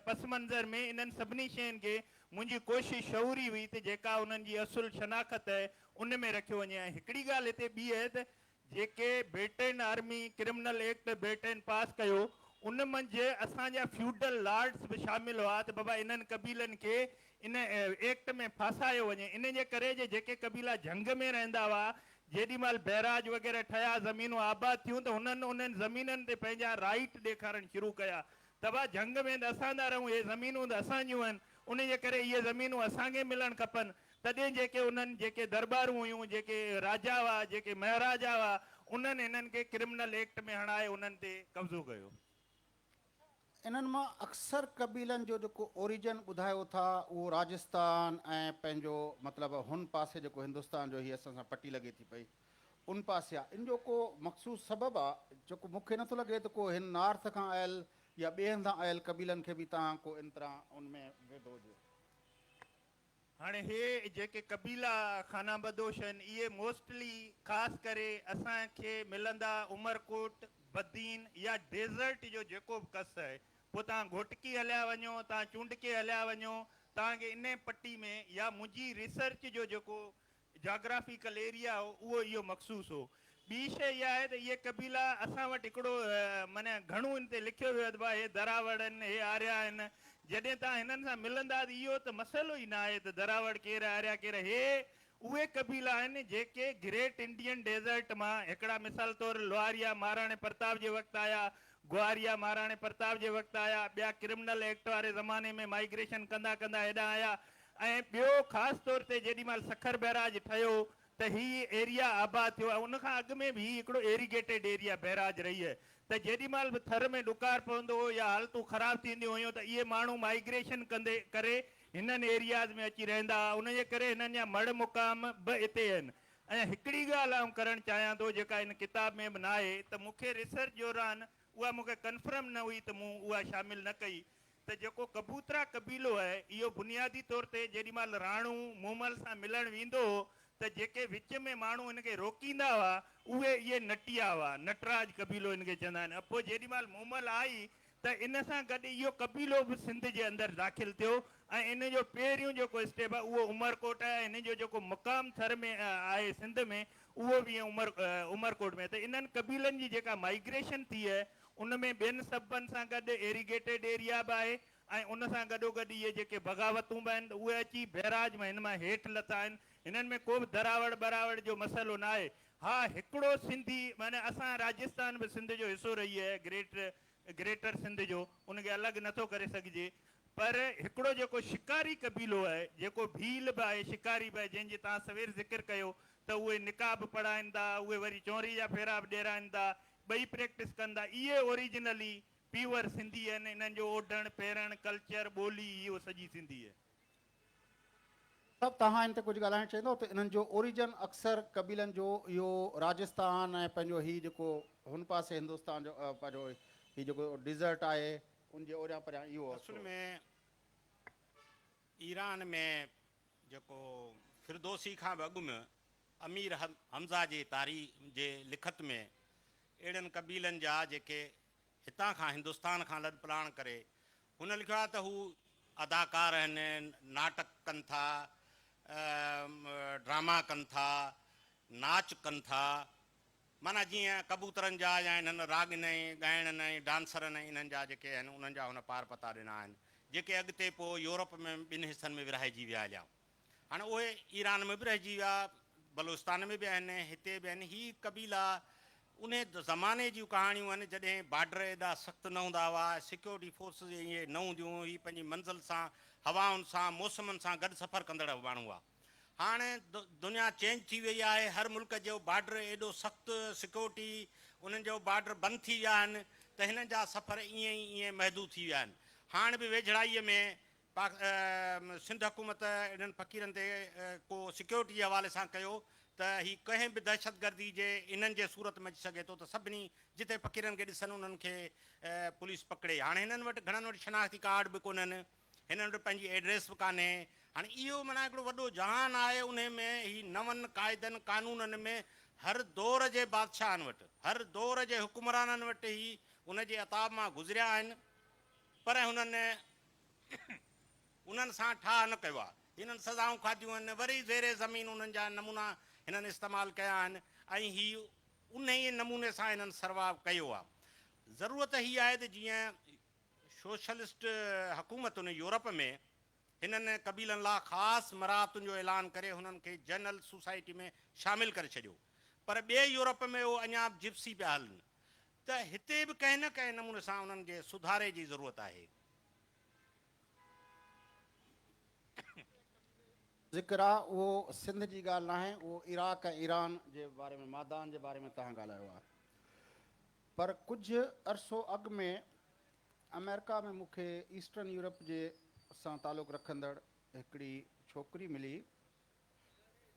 پس منظر ۾ انهن سڀني شين کي منهنجي ڪوشش شعوري هئي ته جيڪا انهن جي اصل شناخت آهي ان ۾ رکيو وڃي ۽ هڪڙي ڳالهه هتي ٻي آهي ته جيڪي Britain army criminal act Britain pass ڪيو ان منجهه اسان جا فيوڊل لارڊس به شامل هئا ته بابا انهن قبيلن کي ان ايڪٽ ۾ ڦاسايو وڃي ان جي ڪري جي جيڪي قبيلا جهنگ ۾ رهندا هئا جيڏي مهل بئراج وغيره ٺهيا زمينون آباد ٿيون ته هنن انهن زمينن تي پنهنجا رائيٽ ڏيکارڻ شروع ڪيا ته ڀا جهنگ ۾ ته اسان ٿا رهون اهي زمينون ته اسان جون آهن ان جي ڪري اهي زمينون اسان کي ملڻ کپن تڏهن جيڪي انهن جيڪي درٻارون هيون، جيڪي راجا هئا، جيڪي مهاراجا هئا، انهن هنن کي ڪرمنل ايڪٽ ۾ هڻائي انهن تي قبضو ڪيو. انهن مان اڪثر قبيلن جو جيڪو اوريجن ٻڌايو ٿا اهو راجستان ۽ پنهنجو مطلب هن پاسي جيڪو هندستان جو هي اسان سان پٽي لڳي ٿي پئي ان پاسي آ ان جو ڪو مخصوص سبب آ جيڪو مون کي نٿو لڳي ته ڪو هن نارٿ کان آيل يا ٻئي هنڌان آيل قبيلن کي به توهان ڪو ان طرح ان ۾ وڌو هجي. هاڻي هي جيڪي قبيلا خانه بدوش آهن اهي موسٽلي خاص ڪري اسان کي ملندا عمرڪوٽ، بدين يا ڊيزرٽ جو جيڪو به ڪس آهي پوء توهان گهوٽڪي هليا وڃو توهان چونڊڪي هليا وڃو توهان کي انهي پٽي ۾ يا منهنجي ريسرچ جو جيڪو جاگرافيڪل ايريا هو اهو اهو مخصوص هو. ٻي شيء اها آهي ته اهي قبيلا اسان وٽ هڪڙو معنيٰ گهڻو ان تي لکيو ويو آهي ته ڀاء هي دراوڙ آهن هي آريا آهن جڏهن توهان هنن سان ملندا ته اهو ته مسئلو ئي نه آهي ته دراوڙ ڪير آهي آريا ڪير آهي هي اهي قبيلا آهن جيڪي گريٽ انڊين ڊيزرٽ مان هڪڙا مثال طور لوهاريا مهاراڻي پرتاب جي وقت آيا گواريا مهاراڻي پرتاب جي وقت آيا ٻيا ڪرمنل ايڪٽ واري زماني ۾ مائيگريشن ڪندا ڪندا هيڏانهن آيا ۽ ٻيو خاص طور تي جيڏي مهل سکر بئراج ٺهيو ته هي ايريا آباد ٿيو ۽ ان کان اڳ ۾ به هي هڪڙو ايريگيٽيڊ ايريا بئراج رهي آهي ته جيڏي مهل به ٿر ۾ ڏڪار پوندو هو يا حالتون خراب ٿينديون هيون ته اهي ماڻهو مائيگريشن ڪندي ڪري هنن ايرياز ۾ اچي رهندا هئا ان جي ڪري هنن جا مڙهه مقام به اتي آهن ۽ هڪڙي ڳالهه آئون ڪرڻ چاهيان ٿو جيڪا هن ڪتاب ۾ به ناهي ته مون کي ريسرچ دوران اها مون کي ڪنفرم نه هئي ته مون اها شامل نه ڪئي ته جيڪو ڪبوترا قبيلو آهي اهو بنيادي طور تي جيڏي مهل راڻو مومل سان ملڻ ويندو هو ته جيڪي وچ ۾ ماڻهو هن کي روڪيندا هئا اهي اهي نٽيا هئا، نٽراج قبيلو هن کي چوندا آهن. پوء جيڏي مهل مومل آئي ته ان سان گڏ اهو قبيلو به سنڌ جي اندر داخل ٿيو ۽ ان جو پهريون جيڪو اسٽيپ آهي اهو عمرڪوٽ آهي ۽ هن جو جيڪو مقام ٿر ۾ آهي سنڌ ۾ اهو به عمر عمرڪوٽ ۾ ته انهن قبيلن جي جيڪا مائيگريشن ٿي آهي ان ۾ ٻين سببن سان گڏ ايريگيٽيڊ ايريا به آهي ۽ ان سان گڏوگڏ اهي جيڪي بغاوتون به آهن ته اهي اچي بئراج مان هن مان هيٺ لٿا آهن. هنن ۾ ڪو به دراوڙ ٻراوڙ جو مسئلو نه آهي. ها هڪڙو سنڌي معنيٰ اسان راجستان به سنڌ جو حصو رهي آهي گريٽ گريٽر سنڌ جو ان کي الڳ نه ٿو ڪري سگهجي پر هڪڙو جيڪو شڪاري قبيلو آهي جيڪو ڀيل به آهي شڪاري به آهي جنهن جي توهان سوير ذڪر ڪيو ته اهي نڪاح به پڙهائين ٿا اهي وري چونري جا ڦيرا به ڏيرائين ٿا ٻئي پريڪٽس ڪن ٿا اهي اوريجنلي پيور سنڌي آهن انهن جو اوڍڻ پهرڻ ڪلچر ٻولي اهو سڄي سنڌي آهي. صاحب توهان ان تي ڪجهه ڳالهائڻ چاهيندو ته انهن جو اوريجن اڪثر قبيلن جو اهو راجستان ۽ پنهنجو هي جيڪو هن پاسي هندستان جو پنهنجو هي جيڪو ڊيزرٽ آهي ان جي اوريان پريان اهو اصل ۾ ايران ۾ جيڪو فردوسي کان به اڳ ۾ امير حمزه جي تاريخ جي لکت ۾ اهڙن قبيلن جا جيڪي هتان کان هندستان کان لڏپلاڻ ڪري هن لکيو آهي ته هو اداڪار آهن، ناٽڪ ڪن ٿا، ڊراما ڪن ٿا، ناچ ڪن ٿا، معنيٰ جيئن ڪبوترن جا يا انهن راڳين ۽ ڳائڻن ۽ ڊانسرن ۽ انهن جا جيڪي آهن انهن جا هن پار پتا ڏنا آهن، جيڪي اڳتي پوء يورپ ۾ ٻن حصن ۾ ورهائجي ويا هليا. هاڻي اهي ايران ۾ به رهجي ويا، بلوچستان ۾ به آهن، هتي به آهن. هي قبيلا انهي زماني جون ڪهاڻيون آهن جڏهن بارڊر ايڏا سخت نه هوندا هئا، سيڪيورٽي فورسز اهي نه هونديون هيون، هي پنهنجي منزل سان، هوائن سان، موسمن سان گڏ سفر ڪندڙ ماڻهو هئا. هاڻي دنيا چينج ٿي وئي آهي، هر ملڪ جو بارڊر ايڏو سخت سيڪيورٽي، انهن جو بارڊر بند ٿي ويا آهن ته هنن جا سفر ائين ئي ائين محدود ٿي ويا آهن. هاڻ به ويجهڙائيء ۾ پاڪ سنڌ حڪومت انهن فقيرن تي ڪو سيڪيورٽي جي حوالي سان ڪيو ته هي ڪنهن به دهشتگردي جي انهن جي صورت ۾ اچي سگهي ٿو ته سڀني جتي فقيرن کي ڏسن انهن کي پوليس پڪڙي هاڻي هنن وٽ گهڻن وٽ شناختي ڪارڊ به ڪونهن هنن وٽ پنهنجي ايڊريس به ڪانهي هاڻي اهو معنيٰ هڪڙو وڏو جهان آهي انهي ۾ هي نون قاعدن قانونن ۾ هر دور جي بادشاهن وٽ هر دور جي حڪمرانن وٽ هي ان جي عتاب مان گذريا آهن پر هنن انهن سان ٺاهه نه ڪيو آهي. هنن سزائون کاڌيون آهن، وري زير زمين انهن جا نمونا هنن استعمال ڪيا آهن ۽ هي انهيء نموني سان هنن سروائو ڪيو آهي. ضرورت هيء آهي ته جيئن سوشلسٽ حڪومتن يورپ ۾ هنن قبيلن لاء خاص مراعتن جو اعلان ڪري هنن کي جنرل سوسائٽي ۾ شامل ڪري ڇڏيو پر ٻئي يورپ ۾ اهو اڃا به جپسي پيا هلن ته هتي به ڪنهن نه ڪنهن نموني سان انهن جي سڌاري جي ضرورت آهي. ذڪر آ اهو سنڌ جي ڳالهه ناهي اهو عراق ۽ ايران جي باري ۾ مادان جي باري ۾ توهان ڳالهايو آ پر ڪجهه عرصو اڳ ۾ آمريڪا ۾ مون کي ايسٽرن يورپ جي سان تعلق رکندڙ هڪڙي ڇوڪري ملي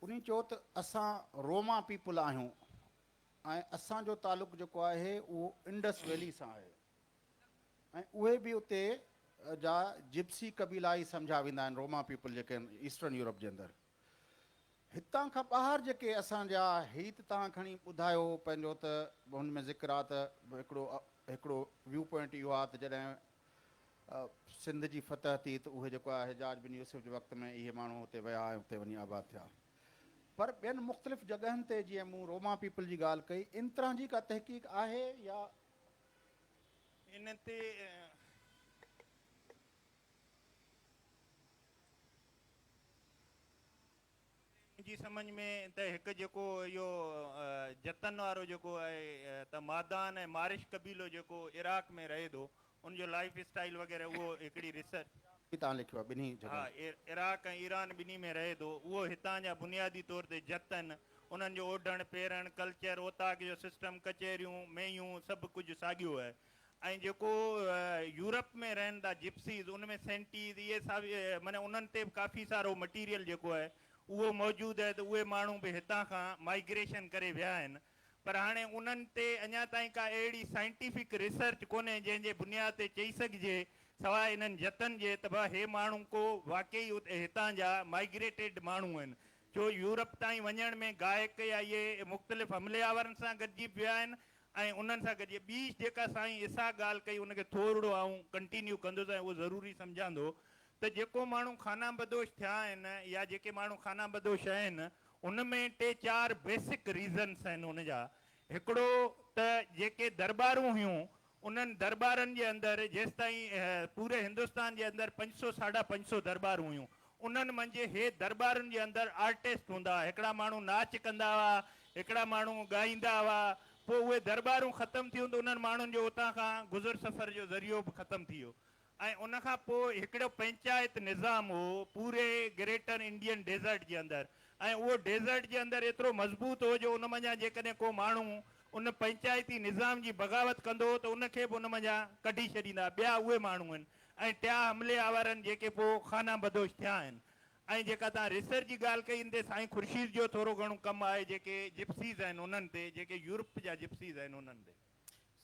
انهي چيو ته اسان روما پيپل آهيون ۽ اسان جو تعلق جيڪو آهي اهو انڊس ويلي سان آهي ۽ اهي به اتي جا جپسي قبيلا ئي سمجهيا ويندا آهن روما پيپل جيڪي آهن ايسٽرن يورپ جي اندر. هتان کان ٻاهر جيڪي اسان جا هي ته توهان کڻي ٻڌايو پنهنجو ته هن ۾ ذڪر آ ته هڪڙو هڪڙو ويو پوائنٽ اهو آ ته جڏهن سنڌ جي فتح ٿي ته اهي جيڪو آ حجاج بن يوسف جي وقت ۾ اهي ماڻهو هتي ويا ۽ اتي وڃي آباد ٿيا پر ٻين مختلف جڳهن تي جيئن مون روما پيپل جي ڳالهه ڪئي ان طرح جي ڪا تحقيق آهي يا ان تي منهنجي سمجهه ۾ ته هڪ جيڪو اهو جتن وارو جيڪو آهي ته مادان ۽ مارش قبيلو جيڪو عراق ۾ رهي ٿو ان جو لائيف اسٽائيل وغيره اهو هڪڙي ريسرچ. به توهان لکيو آهي ٻنهي ها جڳهن. عراق ۽ ايران ٻنهي ۾ رهي ٿو اهو هتان جا بنيادي طور تي جتن انهن جو اوڍڻ پهرڻ ڪلچر اوطاق جو سسٽم ڪچهريون مينهيون سڀ ڪجهه ساڳيو آهي ۽ جيڪو يورپ ۾ رهن ٿا جپسيز ان ۾ سينٽيز اهي سڀ معنيٰ انهن تي به ڪافي سارو مٽيريل جيڪو آهي اهو موجود آهي ته اهي ماڻهو به هتان کان مائگريشن ڪري ويا آهن پر هاڻي انهن تي اڃا تائين ڪا اهڙي سائنٽيفڪ ريسرچ ڪونهي جنهن جي بنياد تي چئي سگهجي سواء انهن جتن جي ته ڀا هي ماڻهو ڪو واقعي هتان جا مائگريٽيڊ ماڻهو آهن ڇو يورپ تائين وڃڻ ۾ گائڪ يا اهي مختلف حملي آورن سان گڏجي به ويا آهن ۽ انهن سان گڏجي ٻي جيڪا سائين اسحاق ڳالهه ڪئي ان کي ٿورڙو آئون ڪنٽينيو ڪندس ۽ اهو ضروري سمجهان ٿو ته جيڪو ماڻهو خانه بدوش ٿيا آهن يا جيڪي ماڻهو خانه بدوش آهن ان ۾ ٽي چار بيسڪ ريزنس آهن ان جا هڪڙو ته جيڪي درٻارون هيون انهن درٻارن جي اندر جيستائين پوري هندستان جي اندر پنج سو ساڍا پنج سو درٻارون هيون انهن منجهه هي درٻارن جي اندر آرٽسٽ هوندا هئا هڪڙا ماڻهو ناچ ڪندا هئا هڪڙا ماڻهو ڳائيندا هئا پوء اهي درٻارون ختم ٿيون ته انهن ماڻهن جو اتان کان گذر سفر جو ذريعو به ختم ٿي ويو ۽ ان کان پوء هڪڙو پنچائت نظام هو پوري گريٽر انڊين ڊيزرٽ جي اندر ۽ اهو ڊيزرٽ جي اندر ايترو مضبوط هو جو ان منجهان جيڪڏهن ڪو ماڻهو ان پنچائتي نظام جي بغاوت ڪندو هو ته ان کي به ان منجهان ڪڍي ڇڏيندا ٻيا اهي ماڻهو آهن ۽ ٽيا حملي آورن جيڪي پوء خانه بدوش ٿيا آهن ۽ جيڪا توهان ريسرچ جي ڳالهه ڪئي ان تي سائين خورشيد جو ٿورو گهڻو ڪم آهي جيڪي جپسيز آهن انهن تي جيڪي يورپ جا جپسيز آهن انهن تي.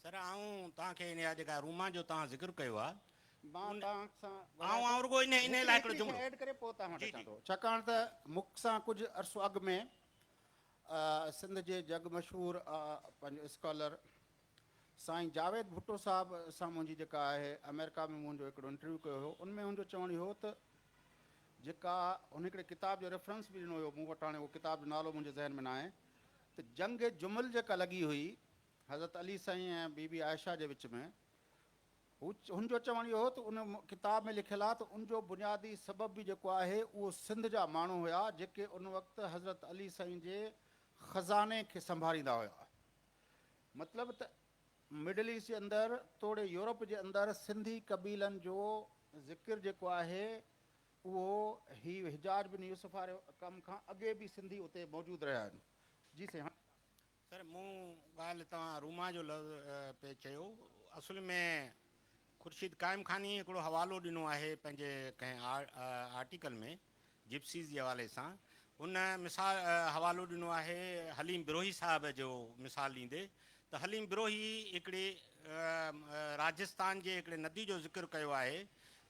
سر آئون توهان کي انهيء جيڪا روما جو توهان ذڪر ڪيو آهي مان توهان سان آئون آئون رڳو انهيء انهيء لاء هڪڙو جملو ايڊ ڪري پوء توهان وٽ اچان ٿو ڇاڪاڻ ته مون سان ڪجهه عرصو اڳ ۾ سنڌ جي جڳ مشهور پنهنجو اسڪالر سائين جاويد ڀٽو صاحب سان منهنجي جيڪا آهي آمريڪا ۾ منهنجو هڪڙو انٽرويو ڪيو هيو ان ۾ هن جو چوڻ اهو ته جيڪا هن هڪڙي ڪتاب جو ريفرنس به ڏنو هيو مون وٽ هاڻي اهو ڪتاب جو نالو منهنجي ذهن ۾ ناهي ته جنگ جمل جيڪا لڳي هئي حضرت علي سائين ۽ بي بي عائشه جي وچ ۾، هو هن جو چوڻ اهو هو ته ان ڪتاب ۾ لکيل آهي ته ان جو بنيادي سبب به جيڪو آهي اهو سنڌ جا ماڻهو هيا جيڪي ان وقت حضرت علي سائين جي خزاني کي سنڀاريندا هيا. مطلب ته مڊل ايسٽ جي اندر توڙي يورپ جي اندر سنڌي قبيلن جو ذڪر جيڪو آهي اهو هي حجاج بن يوسف واري ڪم کان اڳي به سنڌي اتي موجود رهيا آهن. جي سائين هاڻي. سر مون ڳالهه توهان روما جو لفظ پئي چيو اصل ۾ خورشيد قائم خاني هڪڙو حوالو ڏنو آهي پنهنجي ڪنهن آرٽيڪل ۾ جپسيز جي حوالي سان هن مثال حوالو ڏنو آهي حليم بروهي صاحب جو مثال ڏيندي ته حليم بروهي هڪڙي راجستان جي هڪڙي ندي جو ذڪر ڪيو آهي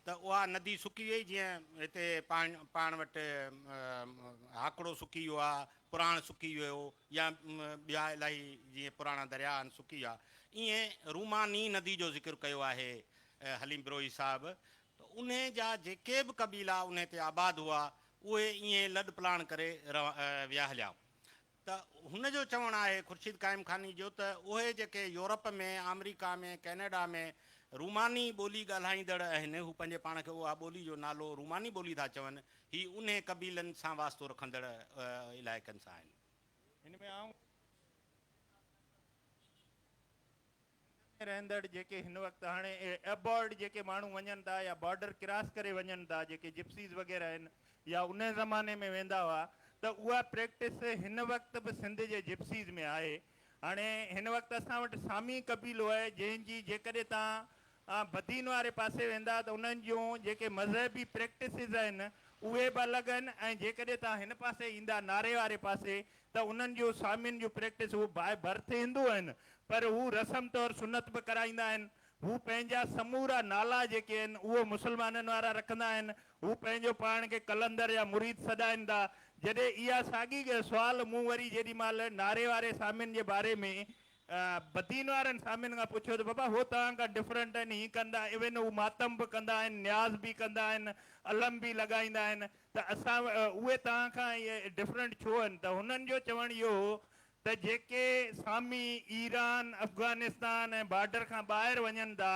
ته اها ندي سڪي ويئي جيئن هتي پاڻ پاڻ وٽ هاڪڙو سڪي ويو آهي، پراڻ سڪي ويو يا ٻيا الاهي جيئن پراڻا درياء آهن سڪي ويا ائين روماني ندي جو ذڪر ڪيو آهي حليم بروهي صاحب ته انهي جا جيڪي به قبيلا انهي تي آباد هئا اهي ائين لڏ پلاڻ ڪري ويا هليا. ته هن جو چوڻ آهي خورشيد قائم خاني جو ته اهي جيڪي يورپ ۾، آمريڪا ۾، ڪئناڊا ۾ روماني ٻولي ڳالهائيندڙ آهن، هو پنهنجي پاڻ کي اها ٻولي جو نالو روماني ٻولي ٿا چون، هي انهي قبيلن سان واسطو رکندڙ علائقن سان آهن. هن ۾ آئون سنڌ ۾ رهندڙ جيڪي هن وقت هاڻي ابارڊ جيڪي ماڻهو وڃن ٿا يا بارڊر ڪراس ڪري وڃن ٿا جيڪي جپسيز وغيره آهن يا ان زماني ۾ ويندا هئا ته اها پريڪٽس هن وقت به سنڌ جي جپسيز ۾ آهي هاڻي هن وقت اسان وٽ سامي قبيلو آهي جنهن جي جيڪڏهن توهان بدين واري پاسي ويندا ته انهن جون جيڪي مذهبي پريڪٽسز آهن اهي به الڳ آهن ۽ جيڪڏهن توهان هن پاسي ايندا ناري واري پاسي ته انهن جون سامين جون پريڪٽس هو باء برٿ هندو آهن پر هو رسم طور سنت به ڪرائيندا آهن. هو پنهنجا سمورا نالا جيڪي آهن اهو مسلمانن وارا رکندا آهن. هو پنهنجو پاڻ کي قلندر يا مريد سڏائين ٿا. جڏهن اها ساڳي سوال مون وري جيڏي مهل ناري واري سامين جي باري ۾ بدين وارن سامين کان پڇيو ته بابا هو توهان کان ڊفرنٽ آهن هين ڪندا ايون هو ماتم به ڪندا آهن نياز به ڪندا آهن علم به لڳائيندا آهن ته اسان اهي توهان کان ڊفرنٽ ڇو آهن ته هنن جو چوڻ اهو هو ته جيڪي سامي ايران، افغانستان ۽ بارڊر کان ٻاهر وڃن ٿا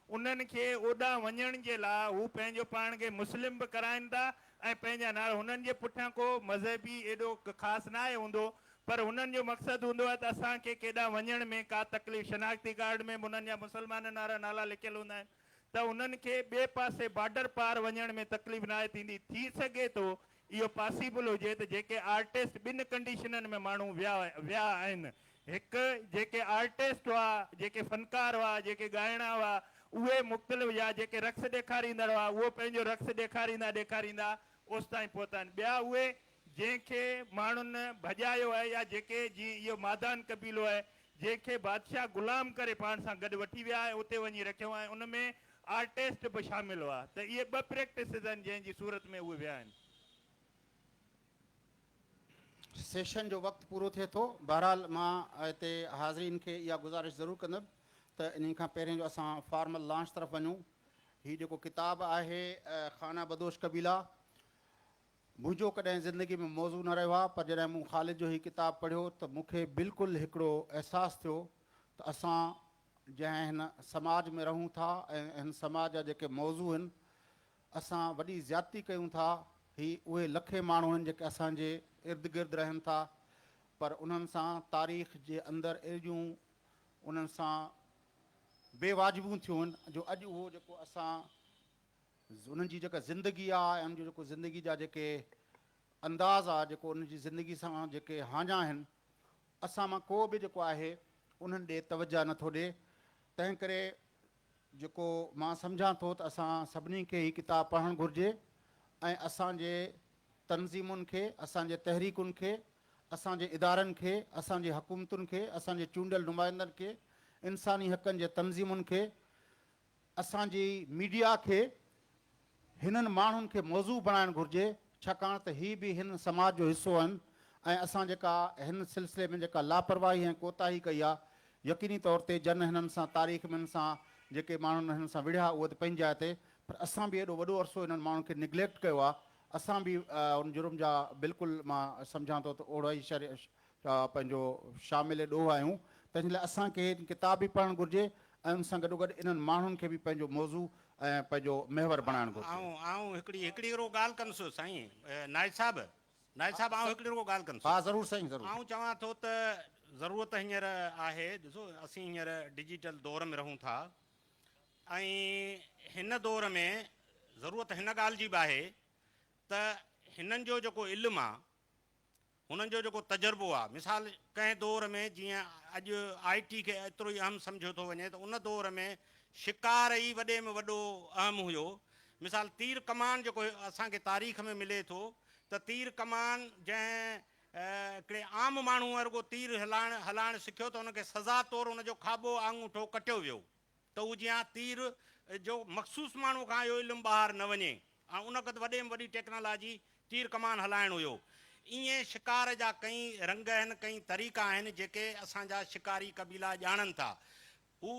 انهن کي اوڏانهن وڃڻ جي لاء هو پنهنجو پاڻ کي مسلم به ڪرائين ٿا ۽ پنهنجا نعرا هنن جي پٺيان ڪو مذهبي ايڏو خاص ناهي هوندو پر هنن جو مقصد هوندو آهي ته اسان کي ڪيڏانهن وڃڻ ۾ ڪا تڪليف شناختي ڪارڊ ۾ به انهن جا مسلمانن وارا نالا لکيل هوندا آهن ته انهن کي ٻئي پاسي بارڊر پار وڃڻ ۾ تڪليف ناهي ٿيندي ٿي سگهي ٿو اهو پاسيبل هجي ته جيڪي آرٽسٽ ٻن ڪنڊيشنن ۾ ماڻهو ويا ويا آهن هڪ جيڪي آرٽسٽ هئا جيڪي فنڪار هئا جيڪي ڳائڻا هئا اهي مختلف يا جيڪي رقص ڏيکاريندڙ هئا اهو پنهنجو رقص ڏيکاريندا ڏيکاريندا اوستائين پهتا آهن ٻيا اهي جنهن کي ماڻهن ڀڄايو آهي يا جيڪي جيئن اهو مادان قبيلو آهي جنهن کي بادشاهه غلام ڪري پاڻ سان گڏ وٺي ويا ۽ اتي وڃي رکيو ۽ ان ۾ آرٽسٽ به شامل هئا ته اهي ٻه پريڪٽسز آهن جنهن جي صورت ۾ اهي ويا آهن. سيشن جو وقت پورو ٿئي ٿو. بهرحال مان هتي حاضرين کي اها گذارش ضرور ڪندم ته انهي کان پهرين جو اسان فارمل لانچ طرف وڃون هي جيڪو ڪتاب آهي خانه بدوش قبيلا منهنجو ڪڏهن زندگي ۾ موضوع نه رهيو آهي پر جڏهن مون خالد جو هي ڪتاب پڙهيو ته مون کي بلڪل هڪڙو احساس ٿيو ته اسان جنهن هن سماج ۾ رهون ٿا ۽ هن سماج جا جيڪي موضوع آهن اسان وڏي زيادتي ڪيون ٿا هي اهي لکين ماڻهو آهن جيڪي اسان جي ارد گرد رهن ٿا پر انهن سان تاريخ جي اندر اهڙيون انهن سان بي واجبيون ٿيون آهن جو اڄ اهو جيڪو اسان انهن جي جيڪا زندگي آ ۽ انهن جو جيڪو زندگي جا جيڪي انداز آ جيڪو انهن جي زندگي سان جيڪي هاڃا آهن اسان مان ڪو به جيڪو آهي انهن ڏي توجه نه ٿو ڏي تنهن ڪري جيڪو مان سمجهان ٿو ته اسان سڀني کي هي ڪتاب پڙهڻ گهرجي ۽ اسان جي تنظيمن کي اسان جي تحريڪن کي اسان جي ادارن کي اسان جي حڪومتن کي اسان جي چونڊيل نمائندن کي انساني حقن جي تنظيمن کي اسان جي ميڊيا کي هنن ماڻهن کي موضوع بڻائڻ گهرجي ڇاڪاڻ ته هي به هن سماج جو حصو آهن ۽ اسان جيڪا هن سلسلي ۾ جيڪا لاپرواهي ۽ ڪوتاهي ڪئي آهي يقيني طور تي جن هنن سان تاريخ ۾ هن سان جيڪي ماڻهن هنن سان وڙهيا اهي ته پنهنجي جاء تي پر اسان به ايڏو وڏو عرصو هنن ماڻهن کي نگليڪٽ ڪيو آهي اسان به ان جرم جا بلڪل مان سمجهان ٿو ته اوڙا ئي پنهنجو شامل ڏوهه آهيون تنهن جي لاء اسان کي هي ڪتاب به پڙهڻ گهرجي ۽ ان سان گڏوگڏ انهن ماڻهن کي به پنهنجو موضوع ۽ پنهنجو محور بڻائڻ گهرجي. آئون آئون هڪڙي هڪڙي رڳو ڳالهه ڪندس سائين نائچ صاحب نائچ صاحب آئون هڪڙي رڳو ڳالهه ڪندس. ها ضرور سائين ضرور. آئون چوان ٿو ته ضرورت هينئر آهي ڏسو اسين هينئر ڊجيٽل دور ۾ رهون ٿا ۽ هن دور ۾ ضرورت هن ڳالهه جي به آهي ته هنن جو جيڪو علم آ هنن جو جيڪو تجربو آ، مثال ڪنهن دور ۾ جيئن اڄ آء ٽي کي ايترو ئي اهم سمجهيو ٿو وڃي ته ان دور ۾ شڪار ئي وڏي ۾ وڏو اهم هيو. مثال تير ڪمان جيڪو اسان کي تاريخ ۾ ملي ٿو ته تير ڪمان جنهن هڪڙي عام ماڻهوء رڳو تير هلائڻ هلائڻ سکيو ته ان کي سزا طور ان جو کاٻو آڱوٺو ڪٽيو ويو. ته هو جيان تير جو مخصوص ماڻهو کان اهو علم ٻاهر نه وڃي ۽ ان وقت وڏي ۾ وڏي ٽيڪنالاجي تير ڪمان هلائڻ هيو. ائين شڪار جا ڪئين رنگ آهن، ڪئين طريقا آهن جيڪي اسان جا شڪاري قبيلا ڄاڻن ٿا. هو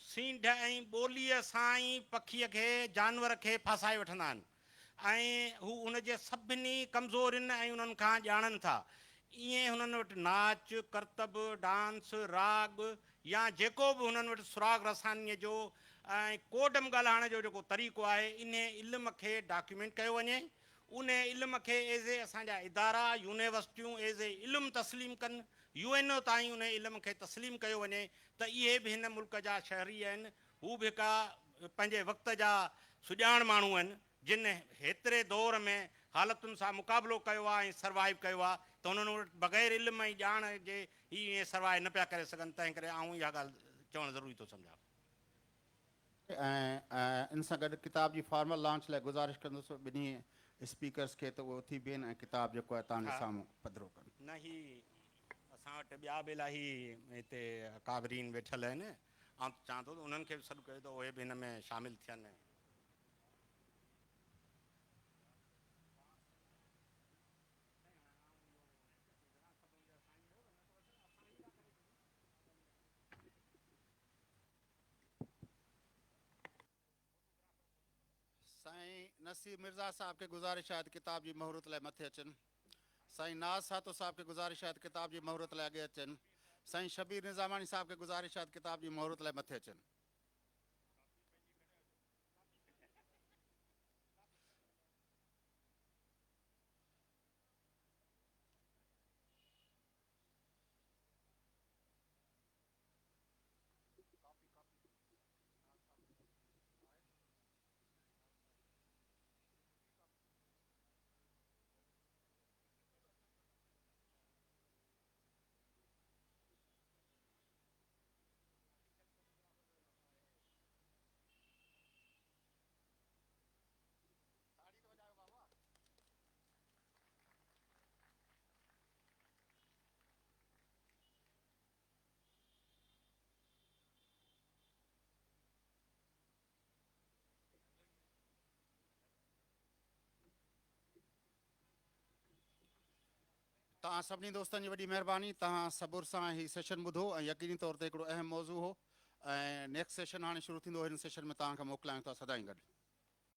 سينڍ ۽ ٻوليء سان ئي پکيء کي، جانور کي ڦاسائي وٺندا آهن ۽ هو ان جي سڀني ڪمزورين ۽ انهن کان ڄاڻن ٿا. ائين هنن وٽ ناچ، ڪرتب، ڊانس، راڳ يا جيڪو به هنن وٽ سراغ رسانيء جو ۽ ڪوڊ م ڳالهائڻ جو جيڪو طريقو آهي، انهي علم کي ڊاڪيومينٽ ڪيو وڃي. انهي علم کي ايز اي اسان جا ادارا، يونيورسٽيون ايز اي علم تسليم ڪن. يو اين او تائين انهي علم کي تسليم ڪيو وڃي ته اهي به هن ملڪ جا شهري آهن، هو به هڪ پنهنجي وقت جا سڄاڻ ماڻهو آهن، جن هيتري دور ۾ حالتن سان مقابلو ڪيو آهي ۽ سروائيو ڪيو آهي ته انهن وٽ بغير علم ۽ ڄاڻ جي هي ائين سروائيو نه پيا ڪري سگهن، تنهن ڪري آئون اها ڳالهه چوڻ ضروري ٿو سمجهان. ۽ ان سان گڏ ڪتاب جي فارمل لانچ لاء گذارش ڪندس ٻنهي اسپيڪرز کي ته اهي اٿي بيهن ۽ ڪتاب جيڪو آهي توهان جي سامهون پڌرو ڪن. نه هي اسان وٽ ٻيا به الاهي هتي اڪابرين ويٺل آهن. آئون چاهيان ٿو ته انهن کي به سڏ ڪيو ته اهي به هن ۾ شامل ٿين. سائين نصير مرزا صاحب کي گذارش آهي ته ڪتاب جي مهورت لاء مٿي اچن. سائين ناز سهتو صاحب کي گذارش آهي ته ڪتاب جي مهورت لاء اڳي اچن. سائين شبير نظاماڻي صاحب کي گذارش آهي ته ڪتاب جي مهورت لاء مٿي اچن. توهان سڀني دوستن جي وڏي مهرباني توهان صبر سان هي سيشن ٻڌو ۽ يقيني طور تي هڪڙو اهم موضوع هو ۽ نيڪسٽ سيشن هاڻي شروع ٿيندو هن سيشن ۾ توهان کي موڪلايون ٿا سدائين گڏ.